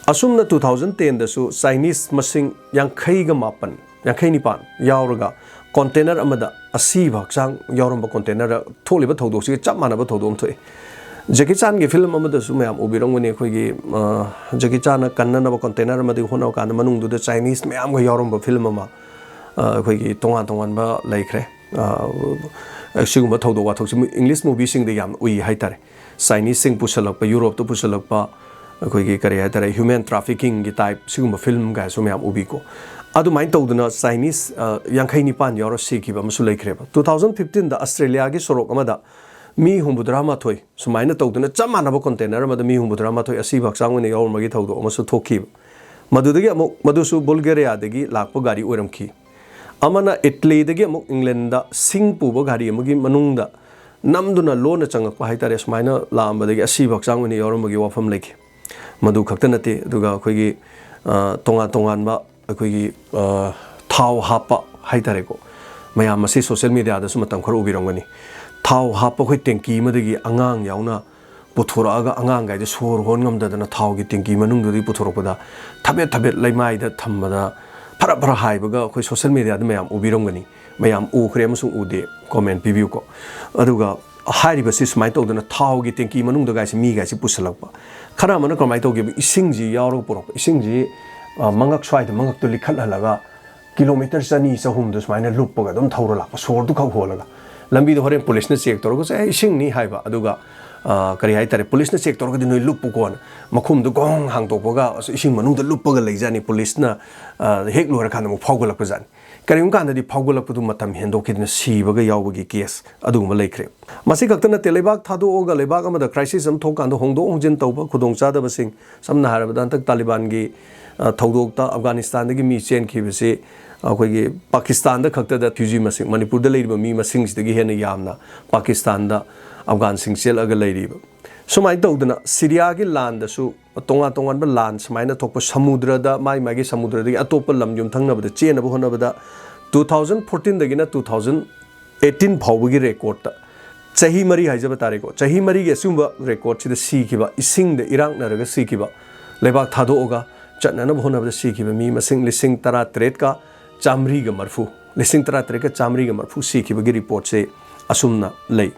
ꯑꯁꯨꯝꯅ two thousand ten ꯗꯁꯨ Chinese ꯃꯁꯤꯡ ꯌꯥꯡꯈꯩꯒ ꯃꯥꯄꯟ, ꯌꯥꯡꯈꯩ ꯅꯤꯄꯥꯟ ꯌꯥꯎꯔꯒ container ꯑꯃꯗ ꯑꯁꯤꯕ ꯍꯛꯆꯥꯡ ꯌꯥꯎꯔꯝꯕ container ꯊꯣꯛꯂꯤꯕ ꯊꯧꯗꯣꯛꯁꯤꯒ ꯆꯞ ꯃꯥꯟꯅꯕ ꯊꯧꯗꯣꯛ ꯑꯃ ꯊꯣꯛꯑꯦ꯫ Jackie Chan ꯒꯤ film ꯑꯃꯗꯁꯨ ꯃꯌꯥꯝ ꯎꯕꯤꯔꯝꯒꯅꯤ, ꯑꯩꯈꯣꯏꯒꯤ, ꯑ, Jackie Chan ꯅ ꯀꯟꯅꯅꯕ container ꯑꯃꯗꯒꯤ ꯍꯣꯠꯅꯕ ꯀꯥꯟꯗ ꯃꯅꯨꯡꯗꯨꯗ Chinese ꯃꯌꯥꯝꯒ ꯌꯥꯎꯔꯝꯕ film ꯑꯃ, ꯑ, ꯑꯩꯈꯣꯏꯒꯤ ꯇꯣꯉꯥꯟ ꯇꯣꯉꯥꯟꯕ ꯂꯩꯈ꯭ꯔꯦ꯫ ꯑ, ꯁꯤꯒꯨꯝꯕ ꯊꯧꯗꯣꯛ ꯋꯥꯊꯣꯛꯁꯤ English movie ꯁꯤꯡꯗ ꯌꯥꯝꯅ ꯎꯏ ꯍꯥꯏꯇꯥꯔꯦ꯫ Chinese ꯁꯤꯡ ꯄꯨꯁꯜꯂꯛꯄ, ꯌꯨꯔꯣꯞꯇ ꯄꯨꯁꯜꯂꯛꯄ, ꯑꯩꯈꯣꯏꯒꯤ ꯀꯔꯤ ꯍꯥꯏꯇꯥꯔꯦ, human trafficking ꯒꯤ type ꯁꯤꯒꯨꯝꯕ film ꯒꯥꯏꯁꯨ ꯃꯌꯥꯝ ꯎꯕꯤꯀꯣ꯫ ꯑꯗꯨꯃꯥꯏꯅ ꯇꯧꯗꯅ Chinese, ꯑ, ꯌꯥꯡꯈꯩ ꯅꯤꯄꯥꯟ ꯌꯥꯎꯔ ꯁꯤꯈꯤꯕ ꯑꯃꯁꯨ ꯂꯩꯈ꯭ꯔꯦꯕ꯫ Two thousand fifteen ꯗ Australia ꯒꯤ ꯁꯣꯔꯣꯛ ꯑꯃꯗ ꯃꯤ ꯍꯨꯝꯐꯨꯇꯔꯥ ꯃꯥꯊꯣꯏ ꯁꯨꯃꯥꯏꯅ ꯇꯧꯗꯅ ꯆꯞ ꯃꯥꯟꯅꯕ container ꯑꯃꯗ ꯃꯤ ꯍꯨꯝꯐꯨꯇꯔꯥ ꯃꯥꯊꯣꯏ ꯑꯁꯤꯕ ꯍꯛꯆꯥꯡ ꯑꯣꯏꯅ ꯌꯥꯎꯔꯝꯕꯒꯤ ꯊꯧꯗꯣꯛ ꯑꯃꯁꯨ ꯊꯣꯛꯈꯤꯕ꯫ ꯃꯗꯨꯗꯒꯤ ꯑꯃꯨꯛ, ꯃꯗꯨꯁꯨ Bulgaria ꯗꯒꯤ ꯂꯥꯛꯄ ꯒꯥꯔꯤ ꯑꯣꯏꯔꯝꯈꯤ꯫ ꯑꯃꯅ Italy ꯗꯒꯤ ꯑꯃꯨꯛ England ꯗ ꯁꯤꯡ ꯄꯨꯕ ꯒꯥꯔꯤ ꯑꯃꯒꯤ ꯃꯅꯨꯡꯗ ꯅꯝꯗꯨꯅ ꯂꯣꯟꯅ ꯆꯪꯉꯛꯄ ꯍꯥꯏꯇꯥꯔꯦ, ꯁꯨꯃꯥꯏꯅ ꯂꯥꯛꯑꯝꯕꯗꯒꯤ ꯑꯁꯤꯕ ꯍꯛꯆꯥꯡ ꯑꯣꯏꯅ ꯌꯥꯎꯔꯝꯕꯒꯤ ꯋꯥꯐꯝ ꯂꯩꯈꯤ꯫ ꯃꯗꯨ ꯈꯛꯇ ꯅꯠꯇꯦ, ꯑꯗꯨꯒ ꯑꯩꯈꯣꯏꯒꯤ, ꯑ, ꯇꯣꯉꯥꯟ ꯇꯣꯉꯥꯟꯕ ꯑꯩꯈꯣꯏꯒꯤ, ꯑ, ꯊꯥꯎ ꯍꯥꯞꯄ ꯍꯥꯏꯇꯥꯔꯦꯀꯣ, ꯃꯌꯥꯝ ꯃꯁꯤ social media ꯗꯁꯨ ꯃꯇꯝ ꯈꯔ ꯎꯕꯤꯔꯝꯒꯅꯤ꯫ ꯊꯥꯎ ꯍꯥꯞꯄ ꯑꯩꯈꯣꯏ tanky ꯑꯃꯗꯒꯤ ꯑꯉꯥꯡ ꯌꯥꯎꯅ ꯄꯨꯊꯣꯔꯛꯑꯒ, ꯑꯉꯥꯡꯈꯩꯗ ꯁꯣꯔ ꯍꯣꯟ ꯉꯝꯗꯗꯅ ꯊꯥꯎꯒꯤ tanky ꯃꯅꯨꯡꯗꯨꯗꯒꯤ ꯄꯨꯊꯣꯔꯛꯄꯗ ꯊꯕꯦꯠ ꯊꯕꯦꯠ ꯂꯩꯃꯥꯏꯗ ꯊꯝꯕꯗ ꯐꯔ ꯐꯔ ꯍꯥꯏꯕꯒ ꯑꯩꯈꯣꯏ social media ꯗ ꯃꯌꯥꯝ ꯎꯕꯤꯔꯝꯒꯅꯤ꯫ ꯃꯌꯥꯝ ꯎꯈ꯭ꯔꯦ ꯑꯃꯁꯨꯡ ꯎꯗꯦ comment ꯄꯤꯕꯤꯌꯨꯀꯣ꯫ ꯑꯗꯨꯒ ꯍꯥꯏꯔꯤꯕꯁꯤ ꯁꯨꯃꯥꯏꯅ ꯇꯧꯗꯅ ꯊꯥꯎꯒꯤ tanky ꯃꯅꯨꯡꯗ ꯒꯥꯏꯁꯤ ꯃꯤ ꯒꯥꯏꯁꯤ ꯄꯨꯁꯜꯂꯛꯄ꯫ ꯈꯔ ꯑꯃꯅ ꯀꯃꯥꯏꯅ ꯇꯧꯒꯦꯕ, ꯏꯁꯤꯡꯁꯤ ꯌꯥꯎꯔꯒ ꯄꯨꯔꯛꯄ꯫ ꯏꯁꯤꯡꯁꯤ, ꯑ, ꯃꯉꯛ ꯁ꯭ꯋꯥꯏꯗ ꯃꯉꯛꯇꯨ ꯂꯤꯈꯠꯍꯜꯂꯒ kilometre ꯆꯅꯤ ꯆꯍꯨꯝꯗꯨ ꯁꯨꯃꯥꯏꯅ ꯂꯨꯞꯄꯒ ꯑꯗꯨꯝ ꯊꯧꯔ ꯂꯥꯛꯄ, ꯁꯣꯔꯗꯨ ꯈꯛ ꯍꯣꯜꯂꯒ꯫ ꯂꯝꯕꯤꯗ ꯍꯣꯔꯦꯟ police ꯅ check ꯇꯧꯔꯒ "ꯁꯦ, ꯏꯁꯤꯡꯅꯤ" ꯍꯥꯏꯕ, ꯑꯗꯨꯒ, ꯑ, ꯀꯔꯤ ꯍꯥꯏꯇꯥꯔꯦ, police ꯅ check ꯇꯧꯔꯒꯗꯤ "ꯅꯣꯏ ꯂꯨꯞꯄꯨꯀꯣꯅ" ꯃꯈꯨꯝꯗꯨ ꯒꯣꯡ ꯍꯥꯡꯗꯣꯛꯄꯒ, ꯑꯁ, ꯏꯁꯤꯡ ꯃꯅꯨꯡꯗ ꯂꯨꯞꯄꯒ ꯂꯩꯖꯥꯠꯅꯤ꯫ Police ꯅ, ꯑ, ꯍꯦꯛ ꯂꯣꯏꯔꯀꯥꯟꯗ ꯑꯃꯨꯛ ꯐꯥꯎꯒꯠꯂꯛꯄꯖꯥꯠꯅꯤ꯫ ꯀꯔꯤꯒꯨꯝꯕ ꯀꯥꯟꯗꯗꯤ ꯐꯥꯎꯒꯠꯂꯛꯄꯗꯨ ꯃꯇꯝ ꯍꯦꯟꯗꯣꯛꯈꯤꯗꯅ ꯁꯤꯕꯒ ꯌꯥꯎꯕꯒꯤ case ꯑꯗꯨꯒꯨꯝꯕ ꯂꯩꯈ꯭ꯔꯦ꯫ ꯃꯁꯤ ꯈꯛꯇ ꯅꯠꯇꯦ, ꯂꯩꯕꯥꯛ ꯊꯥꯗꯣꯛꯑꯒ ꯂꯩꯕꯥꯛ ꯑꯃꯗ crisis ꯑꯃ ꯊꯣꯛꯀꯥꯟꯗ ꯍꯣꯡꯗꯣꯛ ꯍꯣꯡꯖꯤꯟ ꯇꯧꯕ ꯈꯨꯗꯣꯡꯆꯥꯗꯕꯁꯤꯡ, ꯁꯝꯅ ꯍꯥꯏꯔꯕꯗ ꯍꯟꯗꯛ ꯇꯥꯂꯤꯕꯥꯟꯒꯤ, ꯑ, ꯊꯧꯗꯣꯛꯇ ꯑꯐꯒꯥꯅꯤꯁꯇꯥꯟꯗꯒꯤ ꯃꯤ ꯆꯦꯟꯈꯤꯕꯁꯤ ꯑꯩꯈꯣꯏꯒꯤ ꯄꯥꯀꯤꯁꯇꯥꯟꯗ ꯈꯛꯇꯗ refugee ꯃꯁꯤꯡ, ꯃꯅꯤꯄꯨꯔꯗ ꯂꯩꯔꯤꯕ ꯃꯤ ꯃꯁꯤꯡꯁꯤꯗꯒꯤ ꯍꯦꯟꯅ ꯌꯥꯝꯅ ꯄꯥꯀꯤꯁꯇꯥꯟꯗ ꯑꯐꯒꯥꯟꯁꯤꯡ ꯆꯦꯜꯂꯒ ꯂꯩꯔꯤꯕ꯫ ꯁꯨꯃꯥꯏꯅ ꯇꯧꯗꯅ ꯁꯤꯔꯤꯌꯥꯒꯤ ꯂꯥꯟꯗꯁꯨ ꯇꯣꯉꯥꯟ ꯇꯣꯉꯥꯟꯕ ꯂꯥꯟ ꯁꯨꯃꯥꯏꯅ ꯊꯣꯛꯄ, ꯁꯃꯨꯗ꯭ꯔꯗ ꯃꯥꯏ ꯃꯥꯒꯤ ꯁꯃꯨꯗ꯭ꯔꯗꯒꯤ ꯑꯇꯣꯞꯄ ꯂꯝ ꯌꯨꯝꯊꯪꯅꯕꯗ ꯆꯦꯟꯅꯕ ꯍꯣꯠꯅꯕꯗ two thousand fourteen ꯗꯒꯤꯅ two thousand eighteen ꯐꯥꯎꯕꯒꯤ ꯔꯦꯀꯣꯔꯠꯇ, ꯆꯍꯤ ꯃꯔꯤ ꯍꯥꯏꯖꯕ ꯇꯥꯔꯦꯀꯣ, ꯆꯍꯤ ꯃꯔꯤꯒꯤ ꯑꯁꯤꯒꯨꯝꯕ ꯔꯦꯀꯣꯔꯠꯁꯤꯗ ꯁꯤꯈꯤꯕ, ꯏꯁꯤꯡꯗ ꯏꯔꯥꯛꯅꯔꯒ ꯁꯤꯈꯤꯕ, ꯂꯩꯕꯥꯛ ꯊꯥꯗꯣꯛꯑꯒ ꯆꯠꯅꯅꯕ ꯍꯣꯠꯅꯕꯗ ꯁꯤꯈꯤꯕ ꯃꯤ ꯃꯁꯤꯡ ꯂꯤꯁꯤꯡ ꯇꯔꯥ ꯇꯔꯦꯠꯀ ꯆꯥꯃꯔꯤꯒ ꯃꯔꯤꯐꯨ, ꯂꯤꯁꯤꯡ ꯇꯔꯥ ꯇꯔꯦꯠꯀ ꯆꯥꯃꯔꯤꯒ ꯃꯔꯤꯐꯨ ꯁꯤꯈꯤꯕꯒꯤ ꯔꯤꯄꯣꯔꯠꯁꯦ ꯑꯁꯨꯝꯅ ꯂꯩ꯫